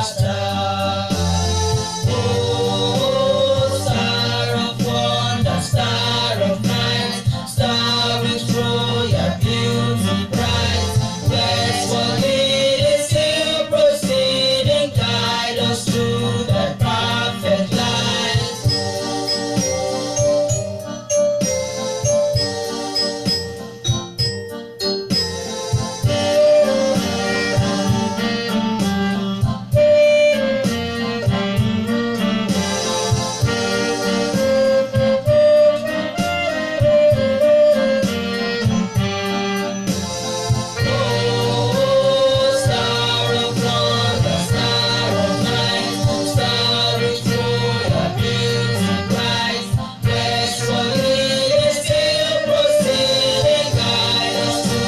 Star. Oh, star of wonder, star of night, star with royal beauty bright. Westward leading, still proceeding, guide us to the perfect light. Oh, star of wonder, star of night, star with royal beauty bright. Westward leading, still proceeding, guide us to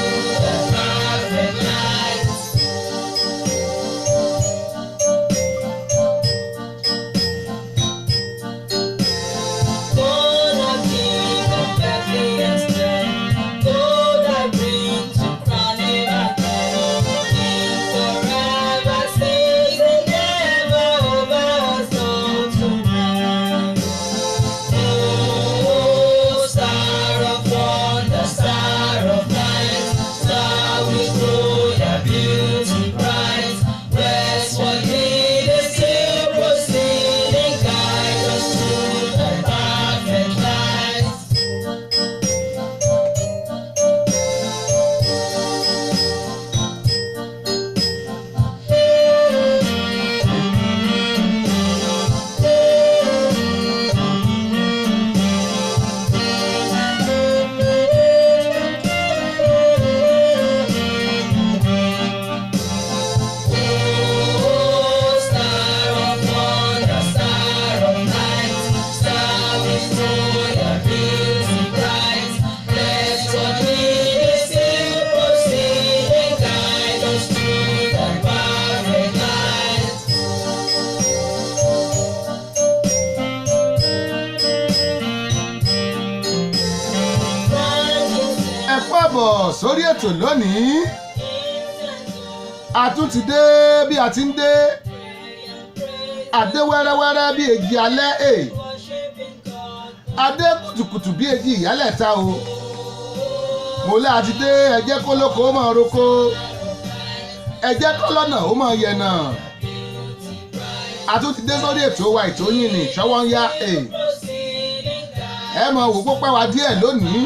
the perfect light. Born a king of Bethlehem's glen, gold I bring to crown him again. King forever, stays and ever over us all to reign. Oh, star of wonder, star of night, star with royal beauty bright. Westward leading, still proceeding, guide us to the perfect light. Oh, star of wonder, star of night, star with royal beauty bright. Westward leading, still proceeding, guide us to the perfect light. Ẹ kú àbọ̀ sórí ètò lónìí. A tún ti dé bí a ti ń dé, adé wẹ́rẹ́wẹ́rẹ́ bí èjì alẹ́ è, adé kùtùkùtù bí èjì ìyálẹ̀ta o. Mo lé àti dé. Ẹ jẹ́ kó lóko ó máa roko, ẹ jẹ́ kó lọ́nà ó máa yẹ̀nà. A tún ti dé sórí ètò wa, ètò yìí ní Ṣọwọ́ ń Yá. Ẹ mọ̀ wò pé wá díẹ̀ lónìí.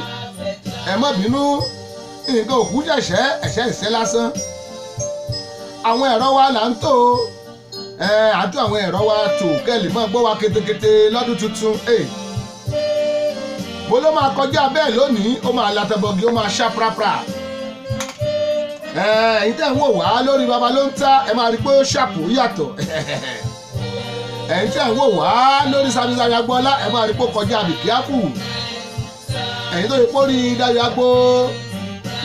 Ẹ má bínú, nǹkan òkú ṣẹ̀ṣẹ̀ ẹ̀ṣẹ̀ ìṣẹ́ lásán. Àwọn ẹ̀rọ wa là ń tò ẹ, àtún àwọn ẹ̀rọ wa tò kẹ́lì máa gbọ́ wa ketekete lọ́dún tuntun. Mo ló máa kọjá bẹ́ẹ̀ lónìí, ó máa latẹ̀bọ̀gì, ó máa ṣá prapra. Ẹ̀yin tẹ́ ń wò wá lórí baba ló ń ta, ẹ máa rí i pé ó ṣàpò yàtọ̀. Ẹ̀yin tẹ́ ń wò wá lórí Samisami Agboola, ẹ máa rí i pé ó kọjá àbìkíákù. Ẹ̀yin tó yẹ kó rí Dayo Agbo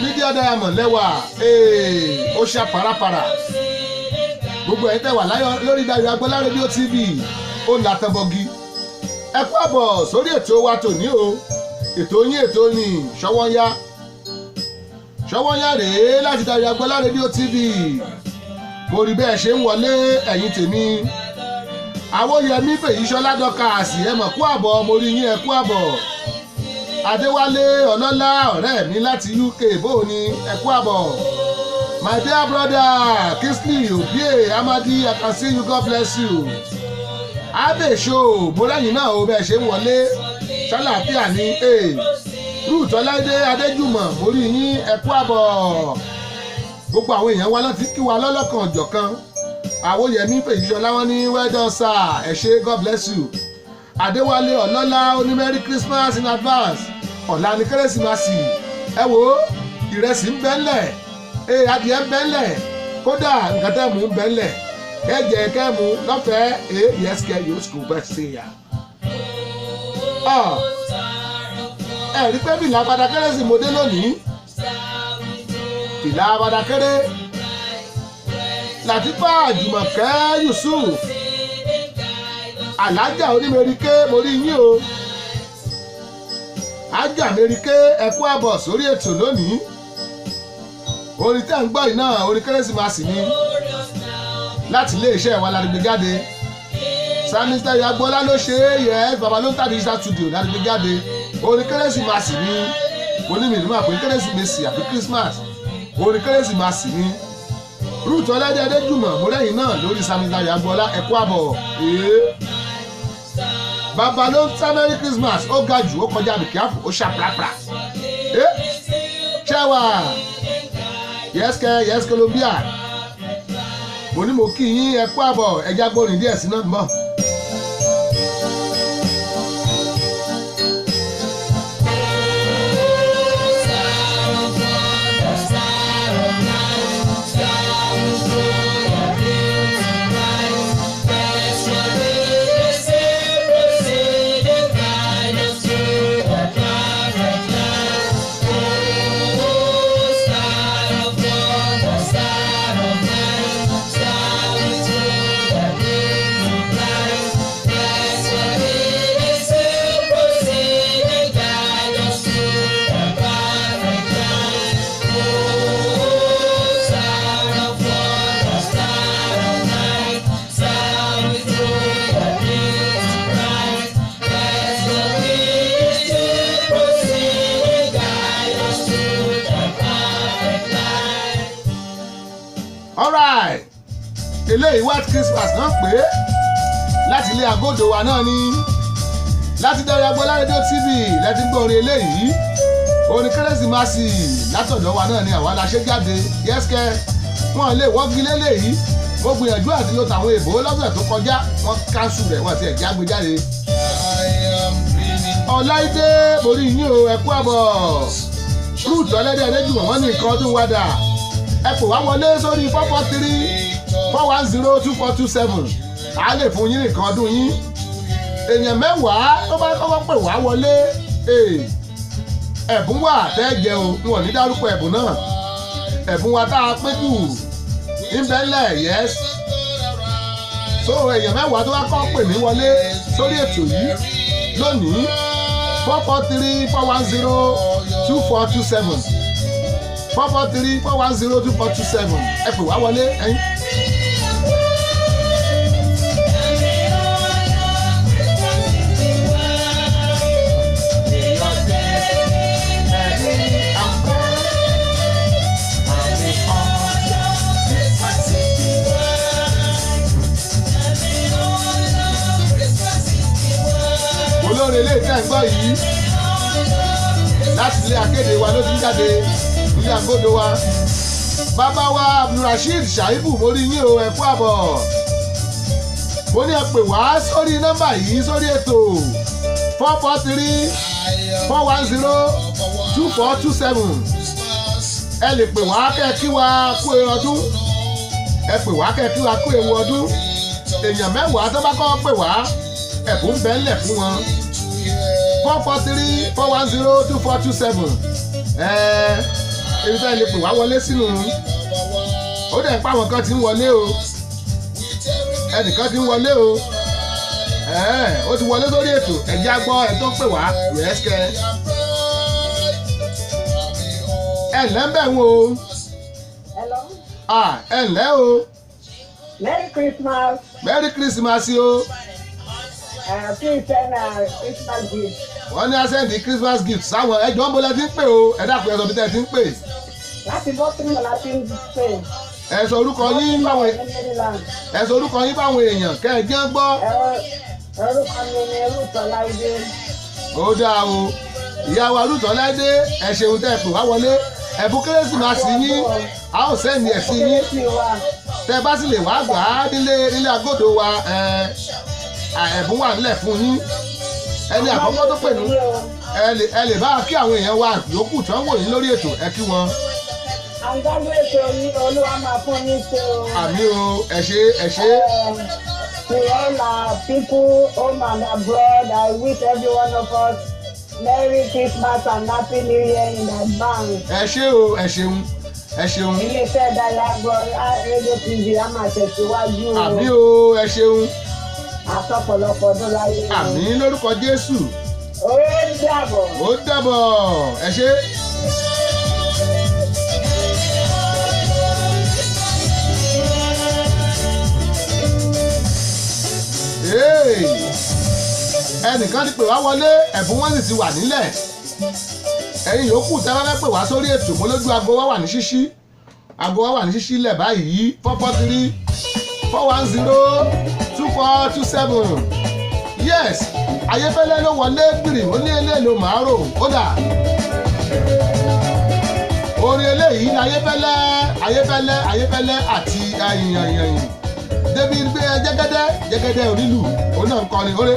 Media Diamond lẹ́wà, ó ṣá parapara. Gbogbo ẹ̀yin tẹ́ wà lórí Dayo Agboola Radio TV, ó látẹ̀bọ̀gì. Ẹ kú àbọ̀ sórí ètò wa tòní o. Ètò yín, ètò ní Ṣọwọ́nyá. Ṣọwọ́nyá rèé láti Dayo Agboola Radio TV. Mo rí bẹ́ẹ̀ ṣe ń wọlé, ẹ̀yin tèmi. Àwòyẹmí Fèyíṣọlá Dọ́kàsì, ẹ mọ̀ kú àbọ̀. Mo rí yín, ẹ kú àbọ̀. Adéwálé Ọlọ́lá, ọ̀rẹ́ mi láti UK, bó o ní? Ẹ kú àbọ̀. My dear brother Kingsley Obie Amadi, I can see you, God bless you. Abe Show, mo lẹ́yìn náà o. Bẹ́ẹ̀ ṣe ń wọlé, ṣàlàáfíà ní. Ruth Ọláìdé Adéjùmọ̀, mo rí yín, ẹ kú àbọ̀. Gbogbo àwọn èèyàn wa láti kí wa lọ́lọ́kan ọ̀jọ̀kan. Àwòyẹmí Fèyíṣọlá wọn ní, "Well done, sir." Ẹ ṣé, God bless you. Adéwálé Ọlọ́lá ó ní, "Merry Christmas in advance." Ọ̀la ní Kérésìmesì. Ẹ wo, ìrẹsì ń bẹ́ńlẹ̀, ee, adìẹ ń bẹ́ńlẹ̀, kódà nǹkan tẹ́ mú ń bẹ́ńlẹ̀, kẹ́jẹ kẹ́mu lọ́fẹ̀ẹ́. Ee, yes kẹ́ yóò sùkúl bẹ́ẹ̀ sí ya. Ẹ rí pé fìlà padà kérésì mo dé lónìí, fìlà padà kéré. Làtífà Jùmọ̀kẹ́ Yusuf, Alájà onímẹ̀ríkẹ́, mo rí yín o. Ájà mẹ́ríkẹ́, ẹ kú àbọ̀ sórí ètò lónìí. Orin tẹ́ ń gbọ́ yìí náà, orin Kérésìmesì ni. Láti ilé iṣẹ́ wa láti gbé jáde. Samis Dayo Agboola ló ṣe é yẹ baba ló ń tà digital studio láti gbé jáde. Orin kérésìmesì ni onímọ̀ àpè kérésìmesì àbí Christmas. Orin kérésìmesì ni. Ruth Ọlẹ́dẹ́ Adéjùmọ̀ mọ́rẹ́yìn náà lórí Samis Dayo Agboola ẹ̀kú àbọ̀. Baba ló ń ta Merry Christmas ó ga jù ó kọjá àbíkíáfù ó ṣàprápra. Ṣẹ́wà yẹ́sìkẹ́ yẹ́sì Colombia mo ní mo kí yín ẹ kú àbọ̀ ẹja gbórin díẹ̀ sí náà ń bọ̀. Alright, eléyìí white Christmas náà pé láti ilé agodo wa náà ni láti Dayo Agboola Radio TV láti gbọ́ orin eléyìí orin kérésìmesì látọ̀dọ̀ wa náà ni àwa la ṣe jáde. Yẹ́sìkẹ́ wọn lè wọ́gi léléyìí. Mo gbìyànjú àti lo tàwọn èèbó lọ́sẹ̀ tó kọjá, wọ́n káńsù rẹ̀, wọ́n ti ẹ̀jẹ̀ àgbéjáde. Ọláìdé borí yín o, ẹ kú àbọ̀. Ruth Ọlẹ́dẹ́ Adéjùmọ̀ wọ́n ní nǹkan ọdún wádà. Ẹ pè wá wọlé sórí 443-410-2427. A lè fún yín nǹkan ọdún yín. Èèyàn 10 tó bá kọ́kọ́ pè wá wọlé, ẹ̀bùn wà tẹ́ jẹ o, n ò ní dárúkọ ẹ̀bùn náà. Ẹ̀bùn wa tá a pín kù ńbẹ́lẹ̀ yẹ́s. So èèyàn 10 tó bá kọ́ pè mí wọlé sórí ètò yìí lónìí 443-410-2427, 443-410-2427. Ẹ pè wá wọlé ẹ̀yin. Olóore ilé ìtẹ́ ń gbọ́ yìí láti ilé akéde wa ló ti ń jáde ilé agodo wa. Bàbá wa Abdulrasheed Shaibu mo rí yín o, ẹ kú àbọ̀. Mo ní ẹ pè wá sórí nọ́mbà yìí sórí ètò 443-410-2427. Ẹ lè pè wá kẹ́ kí wa kú ewu ọdún. Ẹ pè wá kẹ́ kí wa kú ewu ọdún. Èèyàn 10 tó bá kọ́ pè wá ẹ̀bùn ń bẹ ńlẹ̀ fún wọn. 443-410-2427. Ibi tá ẹ lè pè wá wọlé sínú. Ó dẹ̀ pa àwọn kan tí ń wọlé o. Ẹnìkan tí ń wọlé o. Ó ti wọlé sórí ètò. Ẹ̀jẹ̀ á gbọ́ ẹ̀ tó ń pè wá. Yẹ́sìkẹ́. Ẹ ǹlẹ́ ń bẹ̀ wọ́n o. Hello. Ẹ ǹlẹ́ o. Merry Christmas. Merry Christmas o. Please send a Christmas gift. Wọ́n ní send Christmas gift sáwọn ẹjọ́ ń bọ́lá tí ń pè o. Ẹ dákun ẹ sọ bí tẹ́ ẹ ti ń pè. Láti Baltimore láti ń pè. Ẹ sọ orúkọ yín báwọn ẹ sọ orúkọ yín báwọn èèyàn kẹ́ ẹ jẹ́ gbọ́. Orúkọ mi ni Ruth Ọláìdé. Ó dáa o, ìyá wa Ruth Ọláìdé, ẹ ṣeun tẹ́ ẹ pè wá wọlé. Ẹ̀bùn kérésìmesì yín a ó send ẹ̀ sí yín. Tẹ́ ẹ bá sì lè wá gbà á nílé nílé agodo wa, ẹ̀bùn wà nílẹ̀ fún yín. Ẹni àkọ́kọ́ tó pè nú ẹ lè bá kí àwọn èèyàn wa yòókù tó ń wò yín lórí ètò, ẹ kí wọn. Àǹgájú ètò yìí Olúwa máa fún yín ṣe o. Àmín o, ẹ ṣé ẹ ṣé. To all our people home and abroad, I wish every one of us Merry Christmas and Happy New Year in advance. Ẹ ṣé o, ẹ ṣeun ẹ ṣeun. Ilé-iṣẹ́ Dayo Agboola Radio TV á máa tẹ̀síwájú o. Àmín o, ẹ ṣeun. Àtọ̀pọ̀lọpọ̀ ọdún láyé. Àmín lórúkọ Jésù. Ó dàbọ̀. Ó dàbọ̀, ẹ ṣé. Ẹnìkan ti pè wá wọlé, ẹ̀bùn wọn sì ti wà nílẹ̀. Ẹ̀yin yòókù tẹ́ bá fẹ́ pè wá sórí ètò, mo lójú aago wa wà ní ṣíṣí, aago wa wà ní ṣíṣí lẹ̀ báyìí: 443-410-2427. Yes, Ayéfẹ́lẹ́ ló wọlé gbìrì, ó ní eléèlò màárò ó dà. Orin eléyìí ní Ayéfẹ́lẹ́, Ayéfẹ́lẹ́, Ayéfẹ́lẹ́ àti ayiyanyanyin débi gbé jẹ́gẹ́dẹ́ jẹ́gẹ́dẹ́ onílù, òun náà ń kọrin óre.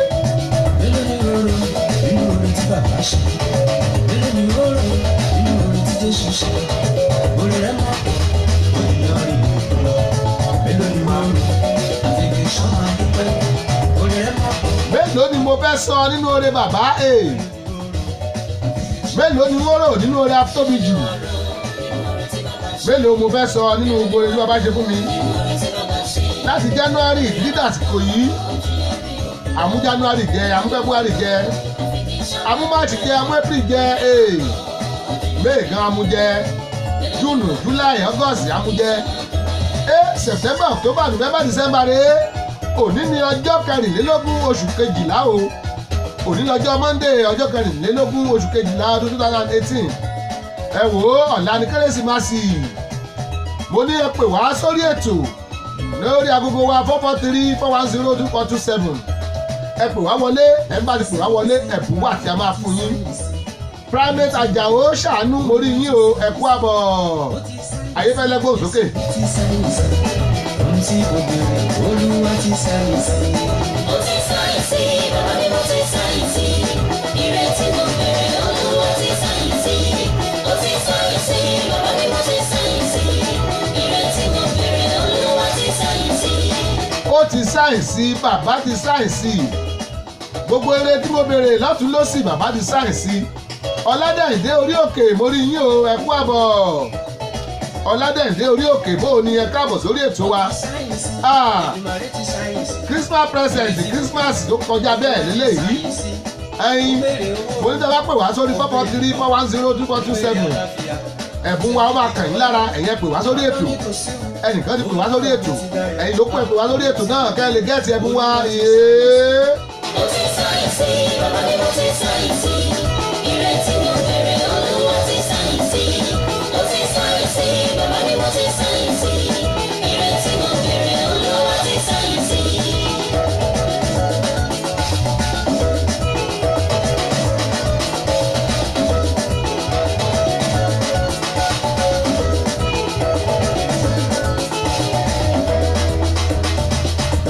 Mélòó ni ó rò nínú oore tí bàbá ṣe? Mélòó ni ó rò nínú oore tí Jésù ṣe? Oore rẹ̀ máa pọ̀, ènìyàn rí òkú lọ. Mélòó ni ó rò? Àfi kì í ṣán máa dúpẹ́. Oore rẹ̀ máa pọ̀. Mélòó ni mo fẹ́ sọ nínú oore bàbá e? Mélòó ni wọ́n rò nínú oore atóbi jù? Mélòó mo fẹ́ sọ nínú gbogbo oore tí bàbá ṣe fún mi láti January títí dàsìkò yìí? Àmú January jẹ, àmú February jẹ, àmú March jẹ, àmú April jẹ, May gan amú jẹ, June, July, August amú jẹ, September, October, November, December rèé. Òní ni ọjọ́ 24 oṣù 12 o. Òní lọ́jọ́ Monday, ọjọ́ 24 oṣù 12 ọdún 2018. Ẹ wò ó, ọ̀la ní Kérésìmesì. Mo ní ẹ pè wá sórí ètò lórí agogo wa: 443-410-2427. Ẹ pè wá wọlé. Ẹ bá ti pè wá wọlé, ẹ̀bùn wà tí a máa fún yín. Primate Àjàó ṣàánú, mo rí yín o, ẹ kú àbọ̀. Ayéfẹ́lẹ́, gbóhùn sókè. Ti sáyẹ̀nsì, ohun tí mo béèrè, Olúwa ti sáyẹ̀nsì. Mo ti sáyẹ̀nsì, bàbá mi, mo ti sáyẹ̀nsì. Ìrètí mo bèrè, Olúwa ti sáyẹ̀nsì. Mo ti sáyẹ̀nsì, bàbá mi, mo ti sáyẹ̀nsì. Ìrètí mo bèrè, Olúwa ti sáyẹ̀nsì. Ó ti sáyẹ̀nsì, bàbá ti sáyẹ̀nsì. Gbogbo eré tí mo béèrè lọ́tún lọ́sì, bàbá ti sáyẹ̀nsì. Ọ̀làdẹ̀ǹdé orí òkè, mo rí yín o, ẹ kú àbọ̀. Ọ̀làdẹ̀ǹdé orí òkè, bó o ní? Ẹ káàbọ̀ sórí ètò wa. Sáyẹ̀nsì, Ah. Èdùmàrè ti sáyẹ̀nsì. Christmas present, Christmas tó kọjá bẹ́ẹ̀ lélẹ́yìí. Ẹyin mo ní tẹ́ bá pè wá sórí 443-410-2427, ẹ̀bùn wa ó máa kàn yín lára. Ẹ̀yin ẹ pè wá sórí ètò. Ẹnìkan ti pè wá sórí ètò. Ẹ̀yin ló pè wá sórí ètò náà kẹ́ ẹ lè get ẹ̀bùn wa. Yéé. Mo ti sáyẹ̀nsì, bàbá mi, mo ti sáyẹ̀nsì. Ìrètí mo bèrè, Olúwa ti sáyẹ̀nsì. Mo ti sáyẹ̀nsì, bàbá mi, mo ti sáyẹ̀nsì. Ìrètí mo bèrè, Olúwa ti sáyẹ̀nsì.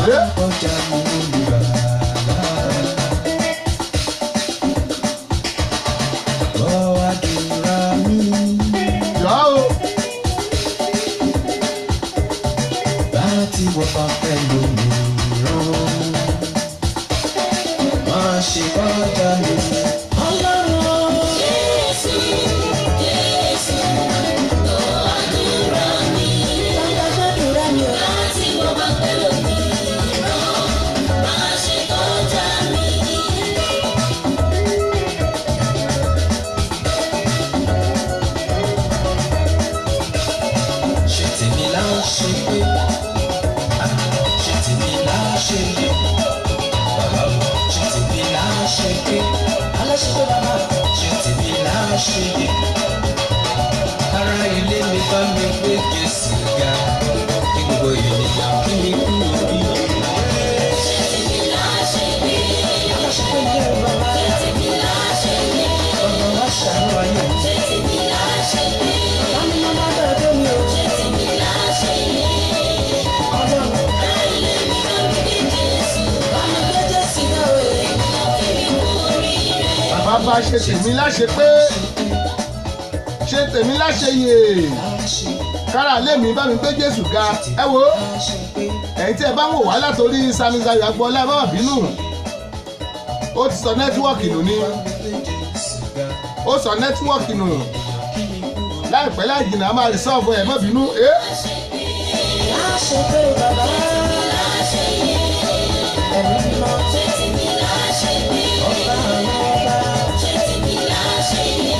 Yé. Kọjá mi olùgbàlà. Gbọ́ àdúrà mi. Jọ̀ọ́ o. Bá ti wọ́n bá pẹ̀lú mìíràn. Má ṣe kọjá mi. Ọlọ́run. Jésù, Jésù, gbọ́ àdúrà mi. Bàbá gbàdúrà mi o. Láti wọ́n bá pẹ̀lú mi rán, má ṣe kọjá mi. Ṣé tèmi là ń ṣe pé? Ṣé tèmi là ń ṣe pé? Bàbá o, ṣé tèmi là ń ṣe pé? Aláṣẹ pé bàbá, ṣé tèmi là ń ṣe pé? Ara ilé mi bá mi gbé Jésù ga, kí gbogbo ènìyàn kí mi kú oríire. Ṣé tèmi là ń ṣe pé? Aláṣẹ pé ní ẹ̀rọ bàbá, Ṣé tèmi là ń ṣe pé? ọ̀nà wa ṣàánú ayé mi. Ṣé tèmi là ń ṣe pé? Bàbá mi máa bá gbàgbé mi o. Ṣé tèmi là ń ṣe pé? Ọlọ́run, Ará ilé mi bá mi gbé Jésù bá mi gbé Jésù ga o. ga, kí mi kú oríire. Bàbá, ṣe tèmi láṣẹ pé, ṣe tèmi láṣẹ yè, kára lé mi bá mi gbé Jésù ga. Ẹ wo, ẹ̀yin tí ẹ bá ń wò wá látòrí Sami Sayo Agboola, ẹ má má bínú, ó ti sọ network nù ni, ó sọ network nù. Láìpẹ́ láì jìnnà, a máa resolve ẹ̀. Má bínú ẹ́. Láṣẹ pé bàbá ẹ̀mí mímọ́ Ṣé tèmi là ń ṣe pé? ọba àwọn ọba Ṣé tèmi là ń ṣe pé?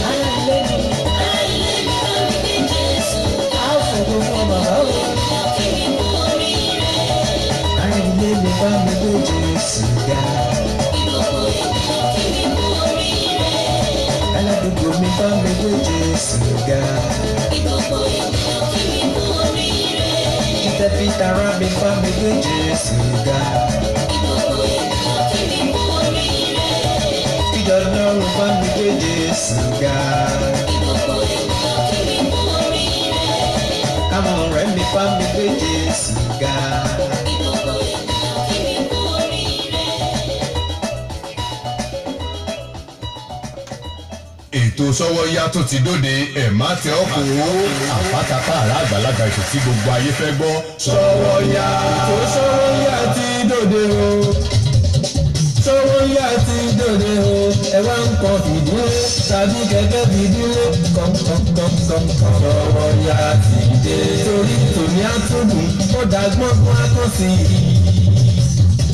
ará ilé mi Ará ilé mi bá mi gbé Jésù ga, á fògo fún bàbá o. kí mi kú oríire. Ará ilé mi bá mi gbé Jésù ga. Kí Jésù ga. Kí gbogbo ènìyàn kí mi kú oríire. Kí tẹbí tará mi bá mi gbé Jésù ga. Kí gbogbo ènìyàn kí mi kú oríire. Kíjọ Ọlọ́run bá mi gbé Jésù ga. Kí gbogbo ènìyàn kí mi kú oríire. Káwọn ọ̀rẹ́ mi bá mi gbé Jésù ga. Kí gbogbo ènìyàn kí mi kú oríire. Ètò Sọ́wọ́yá tó ti dóde, ẹ̀ má tẹ ọ́ kó àpátápá àrà àgbàlagbà, ètò tí gbogbo ayé fẹ́ gbọ́. Sọ́wọ́yá. Ètò Sọ́wọ́yá ti dòde o. Sọ́wọ́yá ti dòde o. Ẹ wá ń kọ fìdílé tàbí kẹ̀kẹ́ fìdílé kọ̀ǹkọ̀ǹkọ̀ǹkọ̀. Sọ́wọ́yá ti dé. Torí tòní àtúndùn ó dàgbọ́n fún akọ́sí.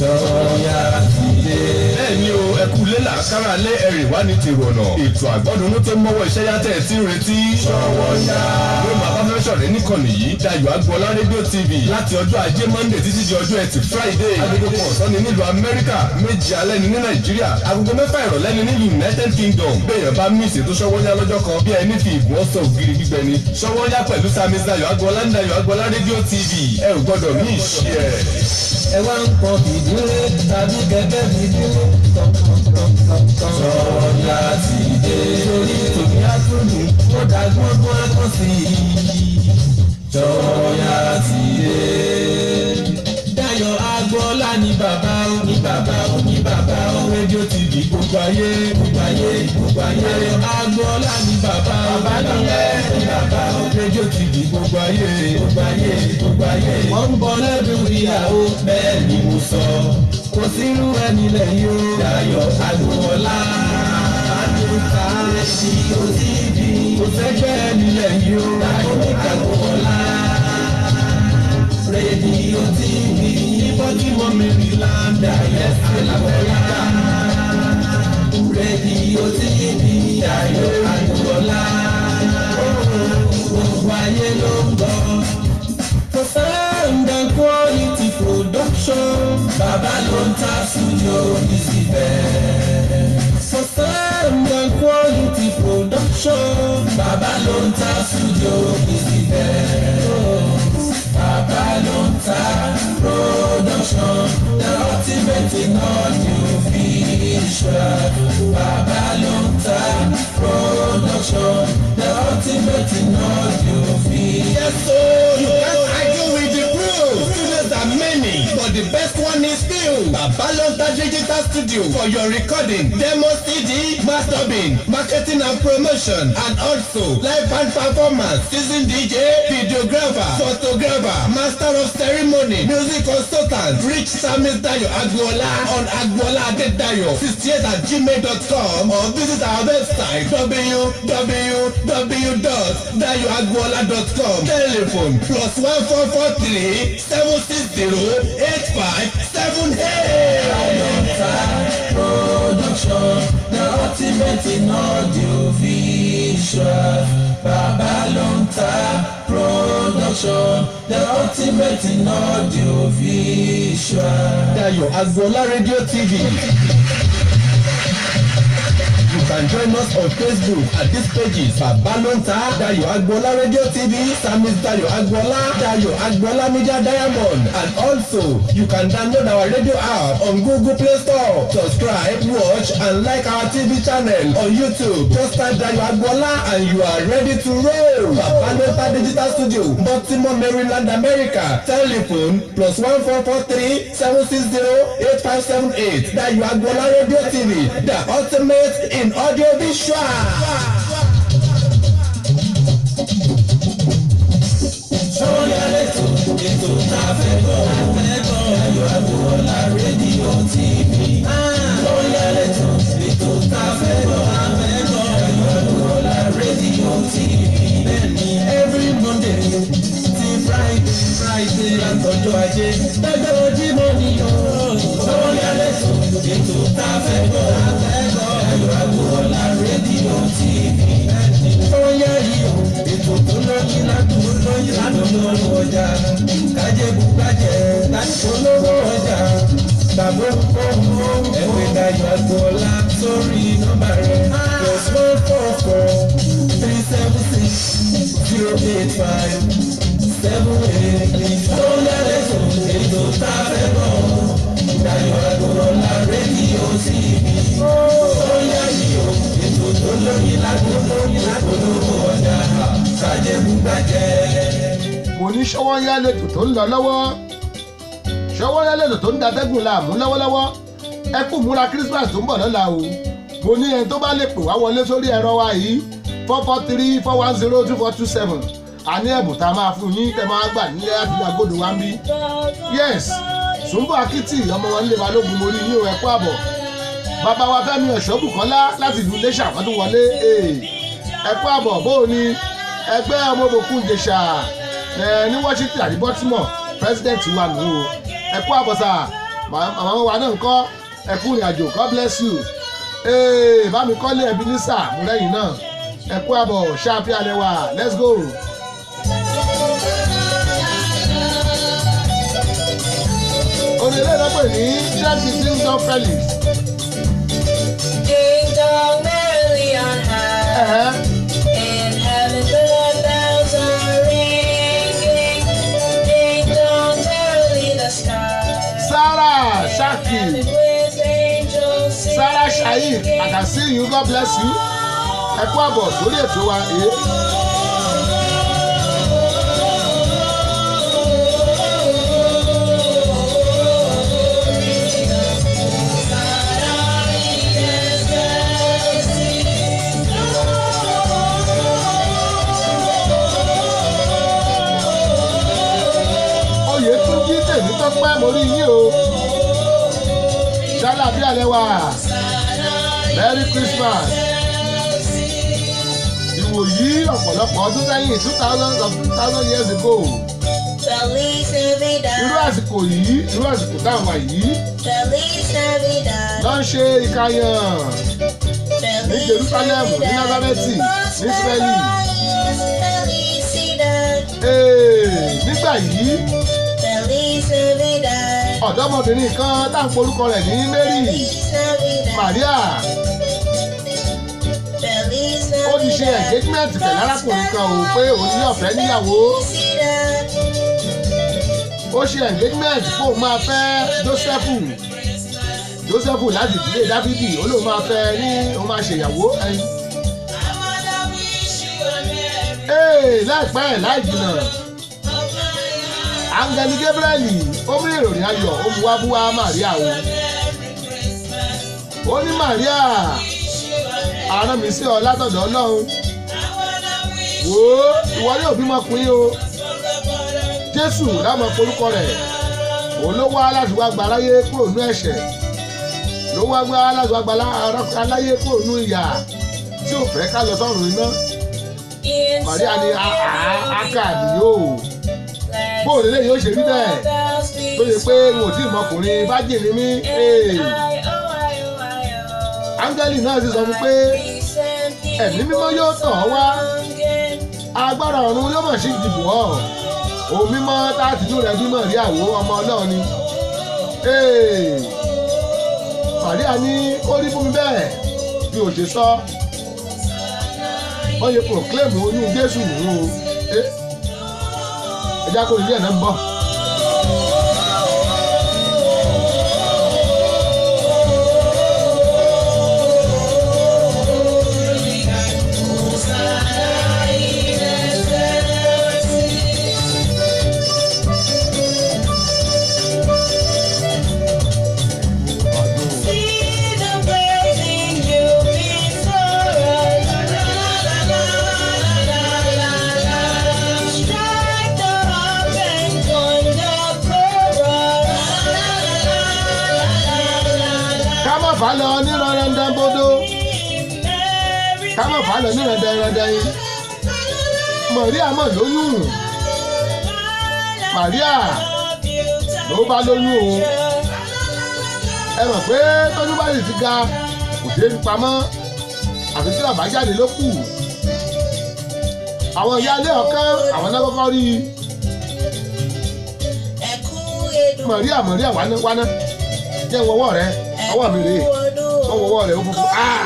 Sọ́wọ́yá ti dé. Bẹ́ẹ̀ ni o, ẹ kú lélà kára lé ẹ̀rì wá ní tèrò ọ̀nà. Ètò àgbọ́dúnú tó mọ́wọ́ iṣẹ́ yá tẹ̀ tí ń retí. Sọ́wọ́yá ló máa bá fẹ́ sọ̀rọ̀ níkànnì yìí, Dayọ̀ Agboola Rédíò TV, láti ọjọ́ Ajé Monday títí di ọjọ́ Ẹtì Friday. 1 ọ̀sán ni nílùú Amẹ́ríkà, 7 alẹ́ ni ní Nàìjíríà, 6:30 ìrọ̀lẹ́ ni ní United Kingdom. Bẹ́ẹ̀yàn bá miss ètò Sọ́wọ́yá lọ́jọ́ kan, bí ẹni fi ìgùn ọ̀sán ògiri gbígbẹ ni. Sọ́wọ́yá pẹ̀lú Sami Dayọ̀ Agboola ní Dayọ̀ Agboola Rédíò TV, ẹ ò gbọ́dọ̀ miss ẹ̀. Ẹ wá ń kọ fìdílé tàbí kẹ̀kẹ́ fìdílé kọ̀ǹkọ̀ǹkọ̀ǹkọ̀. Sọ́wọ́yá ti dé. Torí tòní àtúndùn ó dàgbọ́n fún akọ́sí. Sọ́wọ́yá ti dé. Dayọ̀ Agboola ní bàbá ó ní bàbá ó ní bàbá ó. Rédíò TV, gbogbo ayé, gbogbo ayé, gbogbo ayé. Dayọ̀ Agboola ní bàbá ó, bàbá nìyẹn, ní bàbá ó. Rédíò TV, gbogbo ayé, gbogbo ayé, gbogbo ayé. Wọ́n ń bọ̀ lẹ́dùn ìyàwó, bẹ́ẹ̀ ni mo sọ. Kò sírú ẹni lẹ́yìn o. Dayọ̀ Agboola. Àdùnkà Rédíò TV. Kò sẹ́gbẹ́ ẹni lẹ́yìn o. Dayọ̀ Agboola. Rédíò TV. Ní Baltimore, Maryland, Dayọ̀ Agboola. Rédíò TV. Dayọ̀ Agboola. Gbogbo ayé ló ń gbọ́. For sound and quality production, Bàbá ló ń ta studio is the best. For sound and quality production, Bàbá ló ń ta studio is the best. Bàbá ló ń ta production, the ultimate in audio visual. Bàbá ló ń ta production, the ultimate in audio visual. Yes, so you can't argue with the proof. Studios are many, but the best one is still Babalonta Digital Studio for your recording, demo CD, mastering, marketing and promotion, and also live band performance, season DJ, videographer, photographer, master of ceremony, music consultant. Reach Samis Dayo Agboola on agboola adedayo68@gmail.com or visit our website www.dayoagboola.com. Telephone +1 443 760 8578. Production, the ultimate in audio visual. Bàbá ló ń ta production, the ultimate in audio visual. Dayo Agboola Radio TV. You can join us on Facebook at these pages: Babalonta Dayo Agboola Radio TV, Samis Dayo Agboola, Dayo Agboola Media Diamond, and also you can download our radio app on Google Play Store. Subscribe, watch, and like our TV channel on YouTube. Just type Dayo Agboola and you are ready to roll. Babalonta Digital Studio, Baltimore, Maryland, America. Telephone +1 443 760 8578. Dayo Agboola Radio TV, the ultimate in audio visual. Sọ́yà lẹ́tọ̀, ètò tá a fẹ́ gbọ́, fẹ́ gbọ́. Dayọ̀ Agboola Rédíò TV. Sọ́yà lẹ́tọ̀, ètò tá a fẹ́ gbọ́, fẹ́ gbọ́. Dayọ̀ Agboola Rédíò TV. Bẹ́ẹ̀ni, every Monday ti Friday, Friday, látọjọ́ Ajé lọ́jọ́ Jímọ̀ ni o. Sọ́yà lẹ́tọ̀, ètò tá a fẹ́ gbọ́, fẹ́ gbọ́. Dayọ̀ Agboola Rédíò TV. Sọ́yà yìí o, ètò tó lóyún ládùn, lóyún ládùn, lórí ọjà kájé bùkájẹ olówó ọjà bàbá òǹkó. Ẹgbẹ́ Dayọ̀ Agboola sórí nọ́mbà rẹ̀, +1 443 7. 085 78. Ṣóyá lẹ́tọ̀ ètò tá a fẹ́ gbọ́. Dayọ̀ Agboola rédíò TV. Ṣóyá yìí o, ètò tó lóyin lágbo lóyin lágbo lówó ọjà. Ṣàjẹ̀bùgbàjẹ́. Mo ní ṣọwọ́ yá lẹ́tò tó ń lọ lọ́wọ́, ṣọwọ́ yá lẹ́tò tó ń datẹ́gùn láàmú lọ́wọ́lọ́wọ́. Ẹ kú múra Christmas tó ń bọ̀ lọ́la o. Mo ní ẹni tó bá lè pè wá wọlé sórí ẹ̀rọ wa yìí, 443-410-2427, àní ẹ̀bùn tá a máa fún yín tẹ́ máa gbà nílé àti agodo wa ń bí. Yes, Sùnbọ̀ Akitì ọmọ wọn lè balógun, mo rí yín o, ẹ kú àbọ̀. Bàbá wa Fẹ́mi Ọ̀ṣọ́bùkọ́lá láti ìlú Iléṣà wọ́n tún wọlé. Ẹ kú àbọ̀. Bó o ní ẹgbẹ́ ọmọ òbòkun Ìjẹ̀ṣà ní Washington àti Baltimore, president wa nù o, ẹ kú àbọ̀ sà. Màmá wa náà ń kọ́, ẹ kú ìrìn àjò, God bless you. Bá mi kọ́lé ẹbí ní sà mú lẹ́yìn náà, ẹ kú àbọ̀, ṣáàfíà lẹ́wà, let's go. Onílé náà pè ní Jẹ́bi Kingdom Felix. Ding dong merrily on high. In heaven the bells are ringing. Ding dong merrily the sky. Sarah Shaki. Heaven with angels singing. Sarah Shaik, I can see you, God bless you. Ẹ kú àbọ̀ sórí ètò wa. Oyètúnjí tèmi tọ́pẹ́, mo rí yín o. Ṣálàbí àlẹ́ wà. Merry Christmas. Ìwòyí ọ̀pọ̀lọpọ̀ ọdún sẹ́yìn, 2000 of 2000 years ago. Feliz Navidad. Irú àsìkò yìí, irú àsìkò táwọn wà yìí, Feliz Navidad. ló ń ṣe ìkàyàn ní Jerusalem, ní Nazareti, ní Israeli. Felicidad. Nígbà yìí, Feliz Navidad. ọ̀dọ́mọbìnrin kan tá à ń porúkọ rẹ̀ ní Mary, Feliz Navidad. Maria, Feliz ó ti ṣe Navidad. engagement pẹ̀lú arákùnrin kan o pé òun ní ọ̀fẹ́ níyàwó. Felicidad. Ó ṣe engagement kó o máa fẹ́ Jósẹ́fù, Jósẹ́fù láti ìdílé Dáfídì, ó lóun máa fẹ́ ní òun máa ṣèyàwó ẹyin. Láìpẹ́ ẹ̀ láì jìnnà, áńgẹ́lì Gabriel ó mú ìròyìn ayọ̀, ó mú wá búwá Maria o. Ó ní, "Maria, arán mi sí ọ látọ̀dọ̀ Ọlọ́run. Wò ó, ìwọ yóò bímọ ọkùnrin o. Jésù láwọn forúkọ rẹ̀. Òun ló wá láti wá gba aráyé kúrò nú ẹ̀ṣẹ̀, ló wá gbá láti wá gba aráyé kúrò nú ìyà tí ò fẹ́ ká lọ sọ́run iná." Maria ní aka nìyó bóòlù lè yóò ṣe rí bẹ́ẹ̀ tó yẹ pé n ò tí ì mọkùnrin bá jìnnì mí? Áńgẹ́lì náà sì sọ fún pé ẹ̀mí mímọ́ yóò tàn ọ́ wá, agbára ọ̀run yóò mọ̀ sí ìdìbò ọ́, òun mímọ́ táàtìlú rẹ̀ bímọ rí àwò ọmọ Ọlọ́run ni. Màríà ní ó rí fún mi bẹ́ẹ̀ bí ò ṣe sọ. Wọ́n yẹ proclaim oyún Jésù nù ú o. Ẹ já kó ilé ẹ̀ náà ń bọ̀. See the blazing you before us. Strike the harp and join the chorus. Ká má fà á lọ ní rẹ̀rẹ̀dẹ̀ bodò, ká má fà á lọ ní rẹ̀dẹ̀rẹ̀dẹ̀ yìí. Màríà mọ̀ lóyún. Màríà ló bá lóyún o. Ẹ mọ̀ pé tójú bá sì ti ga, kò ṣeé fi pamọ́, àfi tí bàbá jáde ló kù. Àwọn ìyá ilé ọ̀kan, àwọn náà kọ́kọ́ rí i. Màríà, Màríà, wáná wáná, jẹ́ n wọwọ́ rẹ. Ọwọ́ mi rèé. Wọ́n wọwọ́ rẹ̀, ó funfun. Ah!